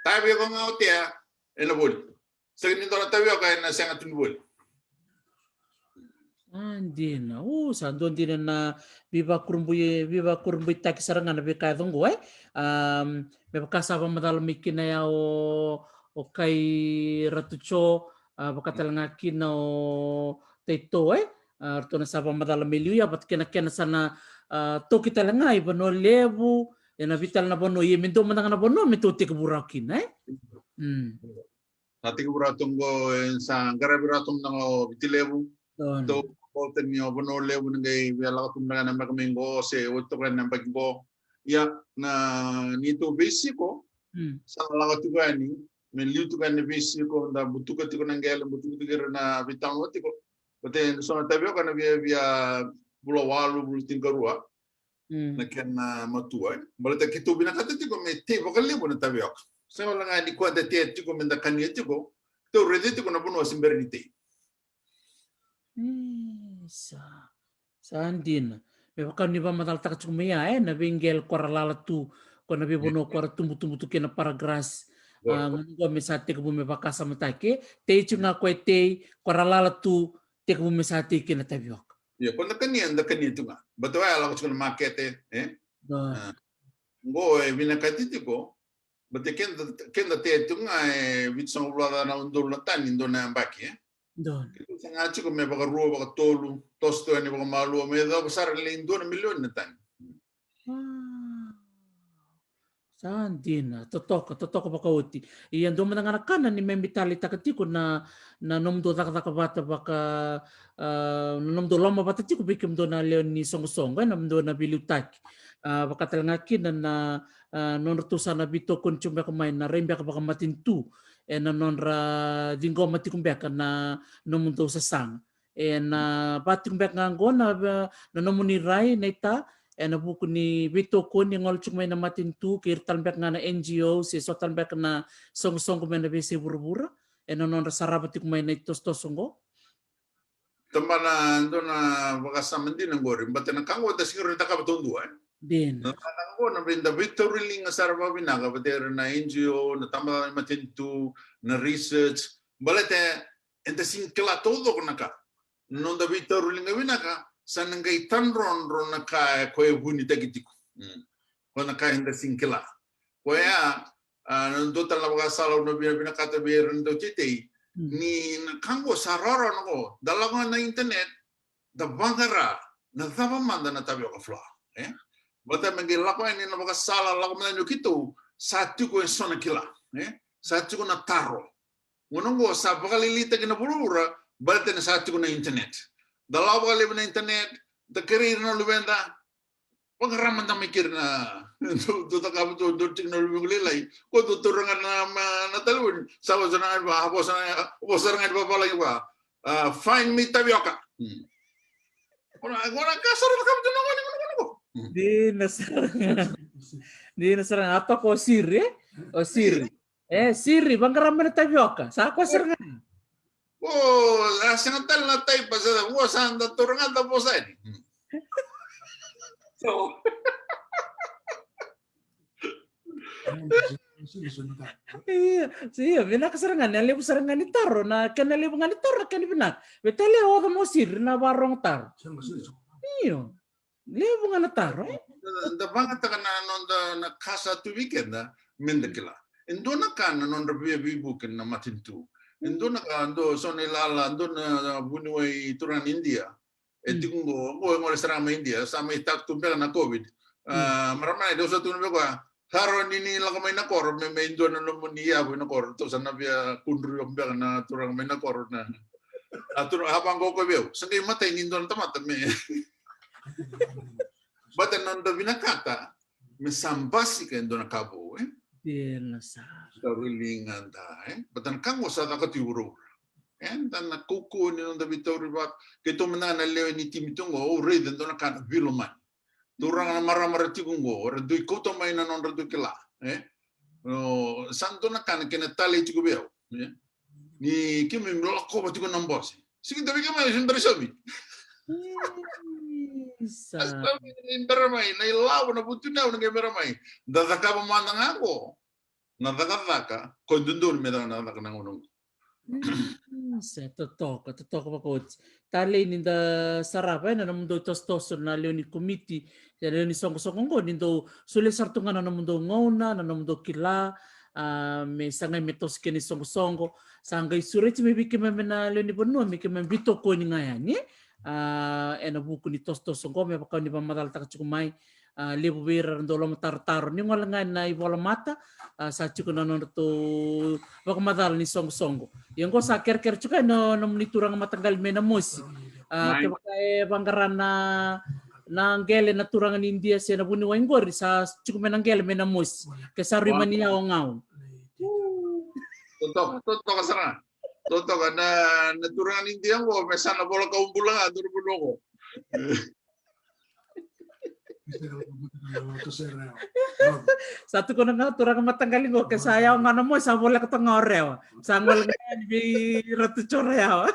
Tavioka ga o tea, ena voli. Sega ni dua na tavioka ena sega tu ni voli. A, dina. O, sa dua dina na veivakurabuitaki, veivakurabuitaki sara ga na veika e yaco qo, e? Am, me vaka sa vakamacala mai kina ya o, o kai Ratu Jo, a, vaka tale ga kina o Taito, e? A, ratou na sa vakamacala mai liu ya, vata kei na kena sa na, a, toki tale ga i Vanua Levu, ena veitale na vanua, ia me dua mada ga na vanua me tou tekivu rawa kina, e? Mm. Sa tekivu ratou qo, e, sa qaravi ratou na qo Viti Levu. Tou volta ni o Vanua Levu ni qai via lako tu beka na yabaki mai qo se oti toka na yabaki qo. Ia, na neitou veisiko sa na lako tiko yani, me liu tiko yani na veisiko, da butuka tiko na qele, butuka tiko ira na veitalanoa tiko. Baleta e so na tavioka na via, via vula walu, vula tinikarua na kena matua, e. Baleta keitou vinakata tiko me tei vakalevu na tavioka. Sega wale ga ni koya da tea tiko me da kania tiko, tou raica tiko na vanua se bera ni tei. Isa. Sa dina. Me vaka ni vakamacalataka tiko mai ya, e, na veiqele ko ra lala tu, ko na veivanua ko ra tubutubu tu kina na paragrasi. A, gauna qo me sa tekivu me vakasamataki, e, tei tiko ga ko e tei, ko ra lala tu, tekivu me sa tei kina na tavioka. Ia, ko da kania, da kania tu ga. Baleta oya lako tiko na makete, e? Qo e vinakati tiko, baleta keda, keda tea tu ga e vitusagavulu ka ciwa na udolu na tani, dua na yabaki, e? Keitou saga tiko me vakarua, vakatolu, toso tu yani vakamalua, me yacova sara e lai dua na milioni na tani. Sa dina, totoka, totoka vakaoti. Ia dua mada ga na ka na ni me biu taleitaka tiko na, na nomudou cakacaka vata vaka, a, na nomudou loma vata tiko vei kemudou na lewe ni soqosoqo, e, nomudou na veiliutaki. A, vaka tale ga kina na, a, nodratou sa na veitokoni tiko beka mai na rai beka vakamatanitu, e, na nodra ciqoma tiko beka na nomudou sasaga. E na va tiko beka ga qo na, na nomuni rai, naita, e na vuku ni veitokoni e gole tiko mai na matanitu, kei ira tale beka ga na N G O, se so tale beka na soqosoqo mai na veiyasai vuravura, e na nodra sarava tiko mai na itosotoso qo. Tabana, dua na vakasama dina qori, baleta na ka qo da sega ni rawa ni da cakava taudua, e? Dina. Na ka qo na vei, da veitauri liga sara vakavinaka vata kei ira na N G O, na tabana ni matanitu, na research, baleta eda sega ni kila taucoko na ka. Na noda veitauri liga vinaka sa na qai tadrodro na ka e koya e vunitaki tiko. Mm. Ko na ka eda sega ni kila. Koya, a, na dua tale na vakasala au na via vinakata vei ira na dauteitei, ni na ka qo sa rawarawa na qo, da lako ga na internet, da vaqara na cava mada na tavioka flour, e? Baleta me qai lako yani na vakasala, lako mada yani o keitou, sa tiko e so na kila, e? Sa tiko na taro. Gauna qo sa vakalailaitaki na vuravura, baleta ni sa tiko na internet. Da lako vakalevu na internet, da kerei ira na luveda, vaqara mada mai keri na, dou, dou cakava tu, dou tiko na luvequ lailai, ko dou taura ga na, na, na talevoni, sa vosa na, vosa na, vosa na, vosa na, a, find me tavioka. Hmm. Ko na, ko na ka sara na ka vata na gone, gone, gone, gone. Hmm. Dina sara ga. Dina sara ga. A toka o Siri, e? O Siri. E, Siri, vaqara mai na tavioka. Sa koya sara ga. O, a sega tale na taipa, sa, ua sa da taura ga da vosa yani. Hmm. So. Io, io, vinaka sara ga ni a levu sara ga ni taro, na kena levu ga ni taro, na kena vinaka. Vei tale o oca mo Siri na varogo taro. Io, levu ga na taro, e? Da, da vagataka na noda, na ka sa tu vei keda, me da kila. E dua na ka na nodra via veivuke na matanitu. E dua na ka, dua so na ilala, dua na vuniwai turaga ni Idia. E tiko qo, qo e gole sara ga mai Idia, sa mai talk tu beka na COVID. A, marama, dou sa tukuna beka, sa rawa ni ni lako mai na koro, me, me dua na nomuni yavu ina koro, tou sa na via kudrui beka na turaga mai na koro na. A turaga, a vaqo ko vei au, sa qai matai ni dua na tamata me. Baleta na noda vinakata me sa basika e dua na ka vou, e? Dina sara. Sa rui liga da, e? Baleta na ka qo sa caka tu i vuravura. E, da na kaukauwa ni noda veitauri vata. Keitou mada ga na lewe ni timi tu qo, au raica e dua na ka na veilomani. Turaga na marama ra tiko qo, ra dui kauta mai na nodra dui kila, e? O, sa dua na ka na kena talei tiko vei au, e? Ni keimami lakova tiko na bose. Sigi da vei keimami, sigi da vei keimami. Isa. Ni bera mai, na ilavo, na vutuniyau na qai bera mai. Da cakava mada ga qo na cakacaka ko dodonu me caka na cakacaka na gauna qo. Mm, sa totoka, totoka vakaoti. Talei ni da sarava ena nomudou tosotoso na lewe ni komiti, na lewe ni soqosoqo qo, ni dou solia sara tu ga na nomudou gauna, na nomudou kila, a, me sa qai me toso kina isoqosoqo, sa qai sureti mai vei keimami na lewe ni vanua, me keimami veitokoni ga yani, a, ena vuku ni tosotoso qo, me vaka ni vakamacalataka tiko mai, A, levu vei ira era dau lomatarotaro. Ni gole ga ena ivolamata, a, sa tiko na nodratou vakamacala ni soqosoqo. Ia oqo sa kerekere tiko e na nomuni turaga mataqali mai Namosi. A, kevaka e vaqara na, na qele na turaga ni Idia se na vuniwai qori, sa tiko mai na qele mai Namosi. Ke sa rui mani yawa ga. Totoka, totoka sara. Totoka na, na turaga ni Idia qo, me sa na vola kau bula ga, duru bula qo. Sa tukuna ga turaga mataqali qo, ke sa yawa ga Namosi, sa voleka toka ga o Rewa. Sa gole ga yani vei Ratu Jora yawa.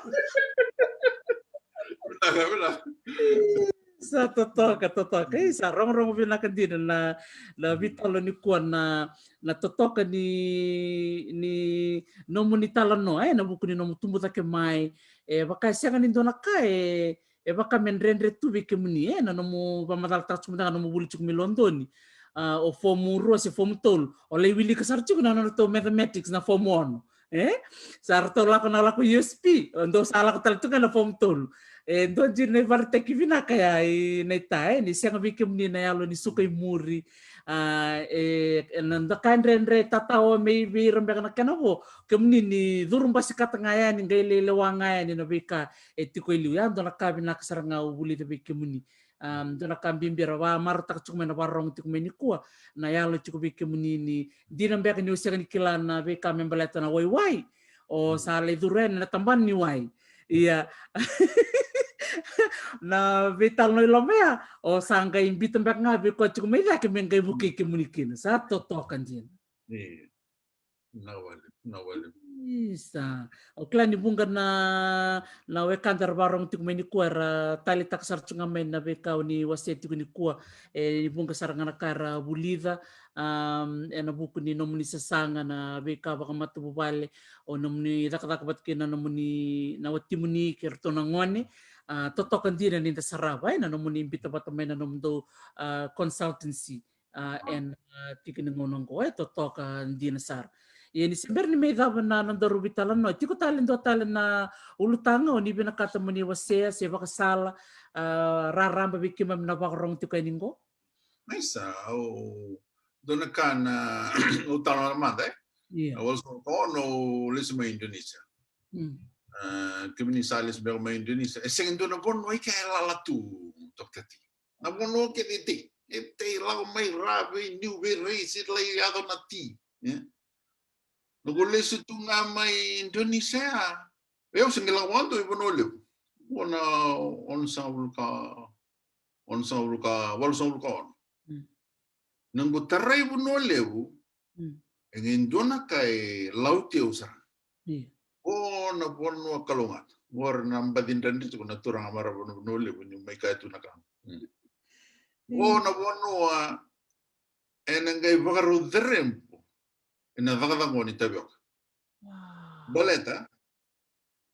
Sa totoka, totoka. Ei, sa rogorogo vinaka dina na, na veitalanoa nikua na, na totoka ni, ni nomuni talanoa, e, na vuku ni nomu tubu cake mai. E, vaka e sega ni dua na ka, e, e vaka me dredre tu vei kemuni, e, na nomu vakamacalataka tiko mada ga nomu vuli tiko mai Lodoni. A, o fomu rua se fomu tolu. O lai wilika sara tiko na nodratou mathematics na fomu ono. E? Sa ratou lako na lako U S P. O dou sa lako tale tu ga na fomu tolu. E, dua dina na ivakaraitaki vinaka ya i na ita, e, ni sega vei kemuni na yalo ni suka i muri. A, e, e na dua ka dredre tatawa mai vei ira beka na kena vo. Kemuni ni curu basikata ga yani, qai lelewa ga yani na veika e tiko e liu. Ya dua na ka vinaka sara ga au vulica vei kemuni. A, dua na ka bibi era vakamarautaka tiko mai na vakarorogo tiko mai nikua, na yalo tiko vei kemuni ni dina beka ni o sega ni kila na veika me baleta na waiwai, o sa lai curu yani na tabana ni wai. Ia. Na veitalanoa i loma ya, o sa qai biuta beka ga vei koya tiko mai cake me qai vukei kemuni kina. Sa totoka dina. Io. Na wale, na wale. Isa. Au kila ni vuqa na, na wekada era vakarorogo tiko mai nikua era taleitaka sara tu ga mai na veika o ni wasea tiko nikua. E, ni vuqa sara ga na ka era vulica, am, ena vuku ni nomuni sasaga na veika vakamatavuvale, o nomuni cakacaka vata kei na nomuni, na watimuni kei ratou na gone. A, totoka dina ni da sarava, e, na nomuni biuta vata mai na nomudou, a, consultancy. A, ena, a, tiki ni gauna oqo, e totoka dina sara. Ia ni se bera ni mai cava na, na nodaru veitalanoa, tiko tale dua tale na ulutaga o ni vinakata mo ni wasea se vakasala, a, raraba vei keimami na vakarorogo tiko yani qo? Isa, au, dua na ka na, au talanoa mada, e? Ia. Au sa, au lesu mai Indonesia. Mm. A, kemuni sa lesu beka mai Indonesia. E sega ni dua na vanua i ke e lala tu, Doctor T. Na vanua kece e tei, e tei lako mai ra vei niu vei raisi lai yaco na ti, e? Noqu lesu tu ga mai Indonesia, e, au se qai lako vakadua i Vanua Levu. Qo na onosagavulu ka, onosagavulu ka, walusagavulu ka ono. Mm. Noqu tarai Vanua Levu, mm, e qai dua na ka e lauti au sara. Io. O na vanua kalougata. Qori na baci dredre tiko na turaga marama na Vanua Levu ni mai kaya tu na ka. Mm. O na vanua ena qai vakarau cerebu ena cakacaka ni tavioka. Wow. Baleta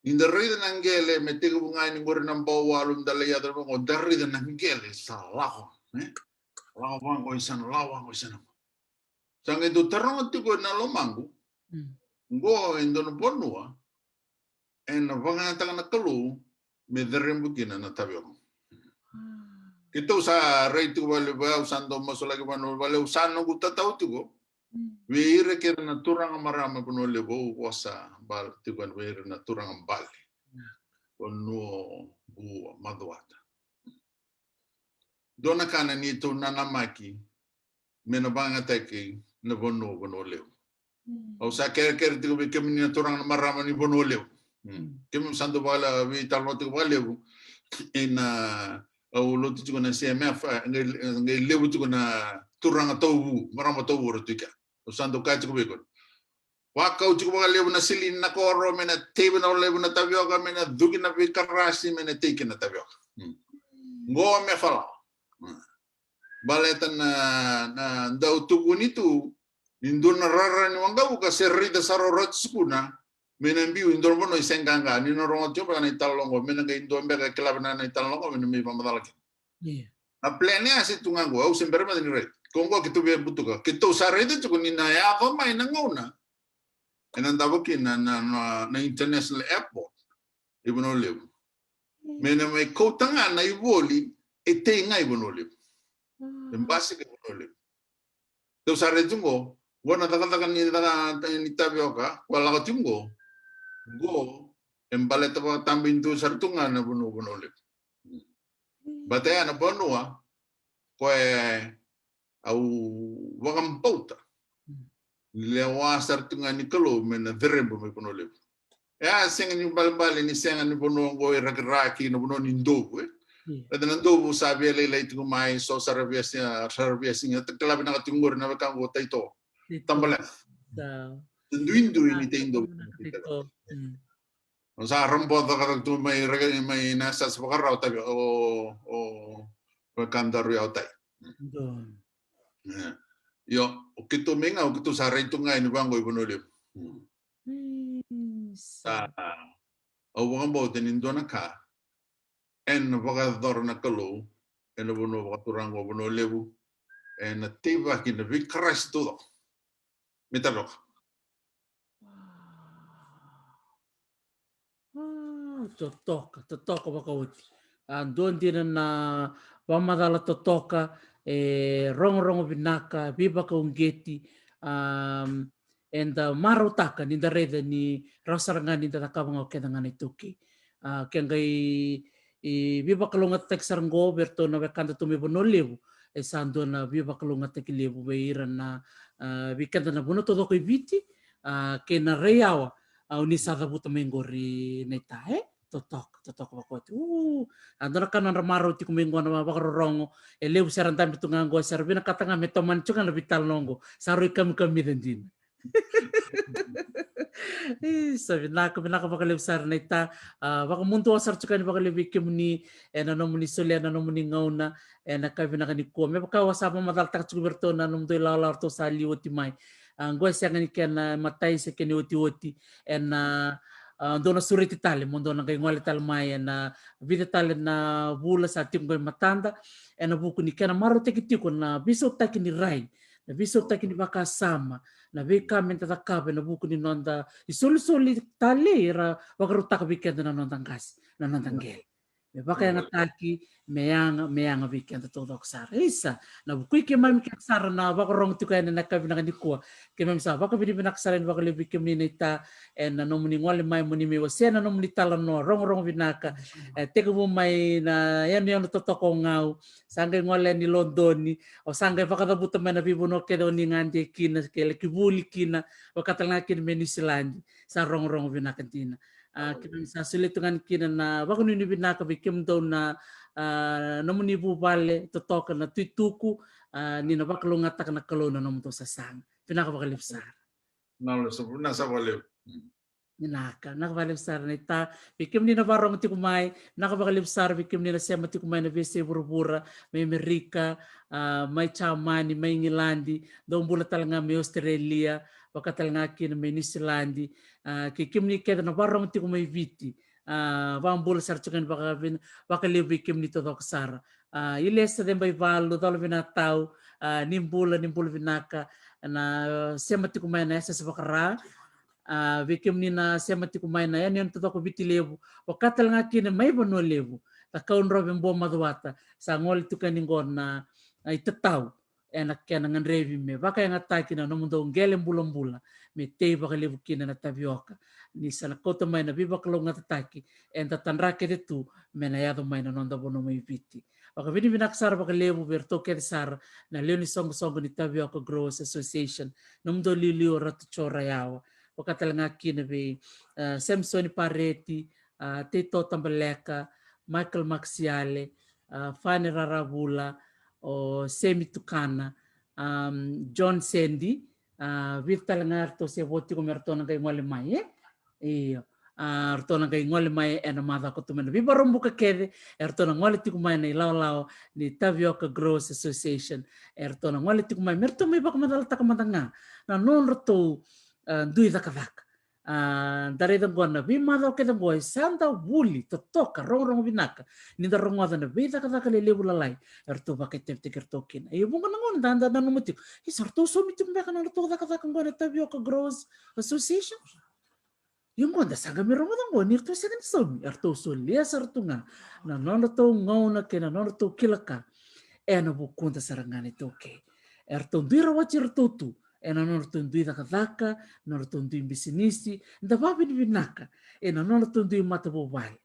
ni da raica na qele me tekivu ga ni qori na bau walu, da lai yaco na vanua, da raica na qele sa lako, e? Lako vaqo i sana, lako vaqo i sana. Sa qai dau taroga tiko ena lomaqu, mm, qo e dua na vanua ena vakayagataka na Kalou me cerebu kina na tavioka. Ah. Keitou sa rai tiko vakalevu, au sa dau masulaki vanua vakalevu, sa noqu tatau tiko, mm, vei ira kece na turaga marama Vanua Levu, au vosa bale tiko vei ira na turaga bale. Mm. Vanua, Bua, Macuata. Dua na ka na neitou nanamaki me na vakayagataki na vanua, Vanua Levu. Mm. Au sa kerekere tiko vei kemuni na turaga na marama ni Vanua Levu. Mm. Mm. Keimami sa dau vakala veitalanoa tiko vakalevu. Ena, au lotu tiko na C M F, e, qai, qai levu tiko na turaga tauvu, marama tauvu ra tu i kea. Au sa dau kaya tiko vei iko, vakau tiko vakalevu na silini na koro, me na tei vakalevu na tavioka, me na cuki na veikarasi, me na tei kina na tavioka. Mm. Qo me falawa. Mm. Baleta na, na dau tukuni tu ni dua na rara ni waqavuka se raica sara o Ratu Sukuna, me na biu e dua na vanua e se qaqa, ni na rogo tiko beka na italanoa qo, me na qai dua beka e kila vinaka na italanoa qo, me na mai vakamacala kina. Io. Na plan ya se tu ga qo, au se bera mada ni raica. Ko qo keitou via butuka. Keitou sa raica tiko ni na yaco mai na gauna ena davo kina na, na, na, na international airport i Vanua Levu. Mm. Me na mai kauta ga na ivoli e tei ga i Vanua Levu. E basika Vanua Levu. Tou sa rai tu qo, qo na cakacaka ni caka ni tavioka, ko lako tu qo. Qo e baleta vakatabui dua sara tu ga na vanua Vanua Levu. Bata ya na vanua ko e au vakabauta lewa sara tu ga ni Kalou me na cereba mai Vanua Levu. E a sega ni balebale ni sega ni vanua oqo e rakiraki na vanua ni dovu, e. Ia. Raica na dovu sa via lailai tiko mai, so sara via siga, sara via siga, ta kila vinaka tiko qori na weka oqo taito. Taito. Tabaleka. Sa. Duidui ni taito. Taito. Mm. O sa roboca ka tu mai raka mai na sa sa vakarau tavi o, o, o ka daru yau tai. Donu. Ia. Io, o keitou mai ga, o keitou sa rai tu ga ni vaqo i Vanua Levu. Isa. Sa, au vakabauta ni dua na ka ena vakayacora na Kalou ena vanua vakaturaga o Vanua Levu, ena teivaki na veikarasi taucoko. Me taloka. Ah, totoka, totoka vakaoti. A, dua dina na vakamacala totoka, e rogorogo vinaka, veivakauqeti, am, eda marautaka ni da raica ni rawa sara ga ni da cakava ga o keda ga na iTaukei. A, ke qai, e, veivakalougatataki sara qo vei iratou na wekada tu mai Vanua Levu, e sa dua na veivakalougatataki levu vei ira na, a, vei keda na vanua taucoko i Viti, a, kei na rai yawa, a, o ni sa cavuta mai qori naita, e? Totoka, totoka vakaoti. U, a dua na ka nodra marau tiko mai qo na vakarorogo, e levu se ra dabe tu ga qo, se ra vinakata ga me tomani tiko ga na veitalanoa qo, sa rui kamikamica dina. Isa, vinaka, vinaka vakalevu sara naita. A, vakamuduo sara tiko yani vakalevu vei kemuni ena nomuni solia na nomuni gauna ena ka vinaka nikua. Me vaka au sa vakamacalataka tiko vei iratou na nomudou ilawalawa ratou sa liu oti mai. A, qo e sega ni kena imatai se kena iotioti. Ena, a, dou na sureti tale, mo dou na qai gole tale mai ena vica tale na vula sa tiko qo e matada. Ena vuku ni kena marautaki tiko na veisautaki ni rai, na veisautaki ni vakasama, na veika me da cakava ena vuku ni noda isolisoli talei era vakarautaka vei keda na noda qase, na noda qele. Me vakayagataki, me yaga, me yaga vei keda taucoko sara. Isa, na vukui keimami kece sara na vakarorogo tiko yani ena ka vinaka nikua. Keimami sa vakavinavinaka sara yani vakalevu vei kemuni naita ena nomuni gole mai mo ni mai wasea na nomuni talanoa, rogorogo vinaka. E, tekivu mai na yanuyanu totoka o Gau, sa qai gole yani Lodoni, o sa qai vakacavuta mai na veivanua kece o ni gade kina, ke laki vuli kina, vaka tale ga kina mai Niusiladi, sa rogorogo vinaka dina. A, keimami sa solia tu ga yani kina na vakanuinui vinaka vei kemudou na, a, nomuni vuvale totoka na Tui Tuku, a, ni na vakalougatataka na Kalou na nomudou sasaga. Vinaka vakalevu sara. Na lo so, na sa vakalevu. Vinaka, vinaka vakalevu sara naita. Vei kemuni na vakarorogo tiko mai, vinaka vakalevu sara vei kemuni na sema tiko mai na veiyasai vuravura, mai Amerika, a, mai Jamani, mai Igiladi, dou bula tale ga mai Australia, vaka tale ga kina mai Niusiladi, a, kei kemuni kece na vakarorogo tiko mai Viti, a, vakabula sara tiko yani vakavina-, vakalevu vei kemuni taucoko sara. A, Ilesa Ceba Ivalu, Colo Vinatau, a, ni bula, ni bula vinaka, na sema tiko mai na S S Vakara, a, vei kemuni na sema tiko mai na yanuyanu taucoko Viti Levu, vaka tale ga kina mai Vanua Levu, Cakaudrove, Buamacuata, sa gole tiko yani qo na, a, itatau ena kena gadrevi me vakayagataki na nomudou qele bulabula, me tei vakalevu kina na tavioka. Ni sa na kauta mai na veivakalougatataki eda tadra kece tu me na yaco mai na noda vanua mai Viti. Vakavinavinaka sara vakalevu vei iratou kece sara na lewe ni soqosoqo ni Tavioka Growers Association, nomudou iliuliu o Ratu Joe Rayawa, vaka tale ga kina vei, e, Samisoni Pareti, a, Teito Tabaleka, Michael Makisiale, a, Fane Raravula, o Semi Tukana, am, John Sendi, a, vica tale ga eratou se vo tiko me ratou na qai gole mai, e? Io. A, ratou na qai gole mai ena macawa ka tu mai na Vakaraubuka kece, eratou na gole tiko mai na ilawalawa ni Tavioka Growers Association, eratou na gole tiko mai me ratou mai vakamacalataka mada ga na nodratou, a, dui cakacaka. A, da raica qo na veimacawa kece qo e sa da vuli totoka, rogorogo vinaka ni da rogoca na veicakacaka lelevu lalai eratou vakaitavitaki iratou kina. E vuqa na gauna da, da nanuma tiko, isa, ratou saumi tiko beka na nodratou cakacaka qo na Tavioka Growers Association? Ia qo da sa qai mai rogoca qo ni ratou sega ni saumi, eratou solia sara tu ga na nodratou gauna kei na nodratou kila ka. ena vukuda sara ga na iTaukei. Eratou dui rawati iratou tu ena nodratou dui cakacaka, nodratou dui bisinisi, da vakavinavinaka ena nodratou dui matavuvale.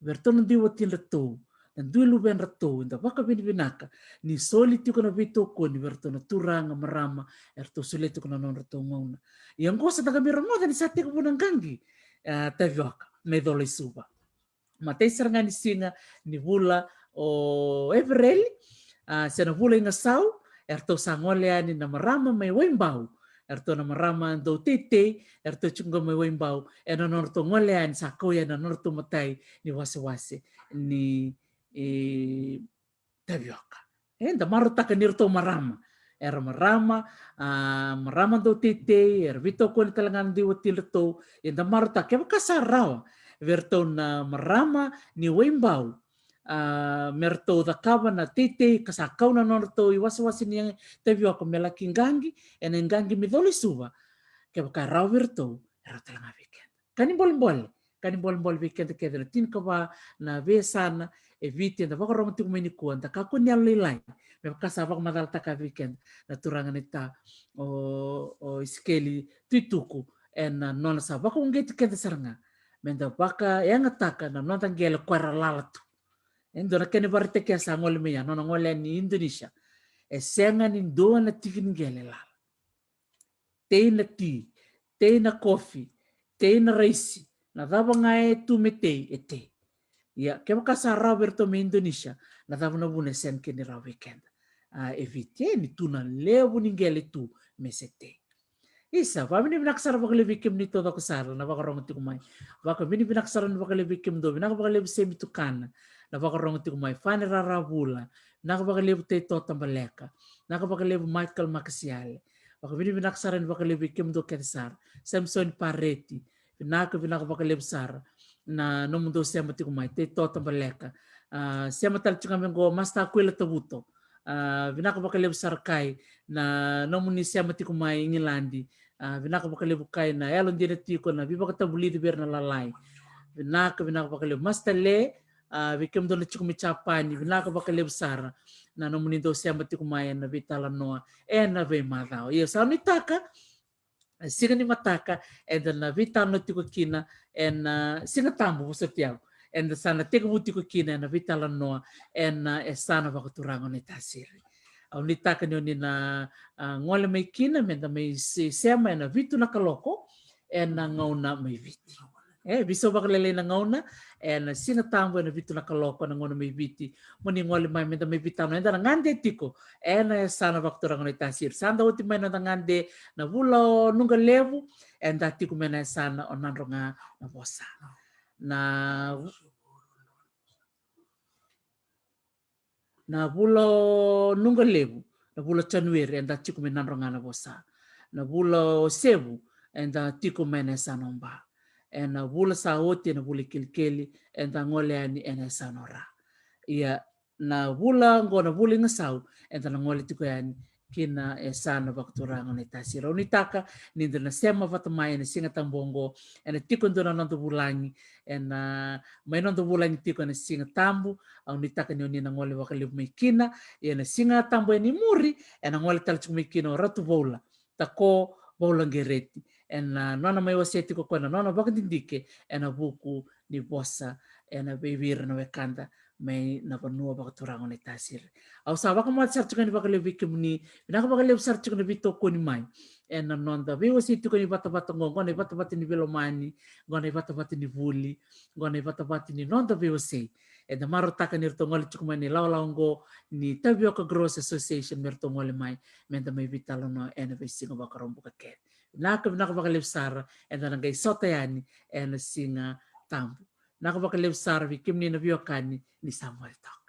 Vei iratou na dui watidratou, na dui luvedratou, eda vakavinavinaka ni soli tiko na veitokoni vei iratou na turaga, marama eratou solia tiko na nodratou gauna. Ia qo sa da qai mai rogoca ni sa tekivu na qaqi, a, tavioka mai Colo-i-Suva. Matai sara ga ni siga ni vula o Evereli, a, se na vula i Gasau, eratou sa gole yani na marama mai Waibau. Eratou na marama dau teitei, eratou tiko qo mai Waibau, ena nodratou gole yani, sa kau yani na nodratou matai ni wasewase ni, e, tavioka. Eda marautaka ni ratou marama. Era marama, a, marama dau teitei, era veitokoni tale ga na dui watidratou. Eda marautaka, kevaka sa rawa vei iratou na marama ni Waibau, a, me ratou cakava na teitei ka sa kau na nodratou iwasewase ni tavioka me laki qaqi ena iqaqi mai Colo-i-Suva. Kevaka rawa vei iratou, e rawa tale ga vei keda. Ka ni bolebole, ka ni bolebole vei keda kece na tinikava na veiyasana e Viti eda vakarogo tiko mai nikua, da kakua ni yalolailai. Me vaka sa vakamacalataka vei keda na turaga naita o, o Isikeli Tuituku, ena nona sa vakauqeti keda sara ga meda vakayagataka na noda qele ko era lala tu. E dua na kena ivakaraitaki sa gole mai, a nona gole yani i Indonesia. E sega ni dua na tiki ni qele lala. Tei na ti, tei na kofi, tei na raisi, na cava ga e tu me tei, e tei. Ia, kevaka sa rawa vei iratou mai Indonesia, na cava na vuna e sega kina ni rawa vei keda, a, e Viti, e, ni tu na levu ni qele tu me se tei. Isa, vakavinavinaka sara vakalevu vei kemuni taucoko sara na vakarogo tiko mai. Vakavinavinaka sara ni vakalevu vei kemudou, vinaka vakalevu Semi Tukana na vakarogo tiko mai, Fani Raravula, vinaka vakalevu Teito Tabaleka, vinaka vakalevu Michael Makasiale. Vakavinavinaka sara ni vakalevu vei kemudou kece sara. Samsoni Pareti, vinaka, vinaka vakalevu sara na nomudou sema tiko mai, Teito Tabaleka. A, sema tale tiko ga mai qo Master Kuila Tavuto. A, vinaka vakalevu sara kai na nomuni sema tiko mai Igiladi. A, vinaka vakalevu kai na yalodina tiko na veivakatavulici vei ira na lalai. Vinaka, vinaka vakalevu Master Le, a, vei kemudou na tiko mai Japani, vinaka vakalevu sara na nomuni dau sema tiko mai ena veitalanoa ena veimacawa. Ia sa nuitaka, e, siga ni mataka eda na veitalanoa tiko kina ena, a, Siga Tabu, vosoti au. Eda sa na tekivu tiko kina ena veitalanoa ena, a, yasana vakaturaga o Naitasiri. Au nuitaka ni oni na, a, gole mai kina meda mai se-, sema ena vitu na kaloko ena gauna mai Viti. E, veisau vakalailai na gauna ena Siga Tabu ena vitu na kaloko ena gauna mai Viti. Moni gole mai meda mai veitalanoa, eda na gade tiko ena yasana vakaturaga o Naitasiri. Sa da oti mai na noda gade na vula o Nuqalevu, eda tiko mai na yasana o Nadroga na Vosa. Na na vula o Nuqalevu, na vula o Janueri, eda tiko mai Nadroga na Vosa. Na vula o Sevu, eda tiko mai na yasana o Ba. Ena vula sa oti, ena vula i Kelikeli, eda gole yani ena yasana o Ra. Ia, na vula qo, na vula i Gasau, eda na gole tiko yani kina yasana vakaturaga o Naitasiri. Au nuitaka ni da na sema vata mai ena Siga Tabu oqo, ena tiko e dua na noda vulagi ena, a, mai noda vulagi tiko ena Siga Tabu. Au nuitaka ni oni na gole vakalevu mai kina. Ia na Siga Tabu ena imuri, ena gole tale tiko mai kina o Ratu Voula Tako Voulagereti ena, a, nona mai wasea tiko o koya na nona vakadidike ena vuku ni vosa ena vei ira na wekada mai na vanua vakaturaga o Naitasiri. Au sa vakamoce sara tiko yani vakalevu vei kemuni, vinaka vakalevu sara tiko na veitokoni mai ena noda veiwasei tiko ni vatavata qo, qo na ivatavata ni veilomani, qo na ivatavata ni vuli, qo na ivatavata ni noda veiwasei. Eda marautaka ni ratou gole tiko mai na ilawalawa qo ni Tavioka Growers Association me ratou gole mai, meda mai veitalanoa ena veisiga Vakaraubuka kece. Vinaka, vinaka vakalevu sara, eda na qai sota yani ena Siga Tabu. Vinaka vakalevu sara vei kemuni na veiwekani, ni sa moce toka.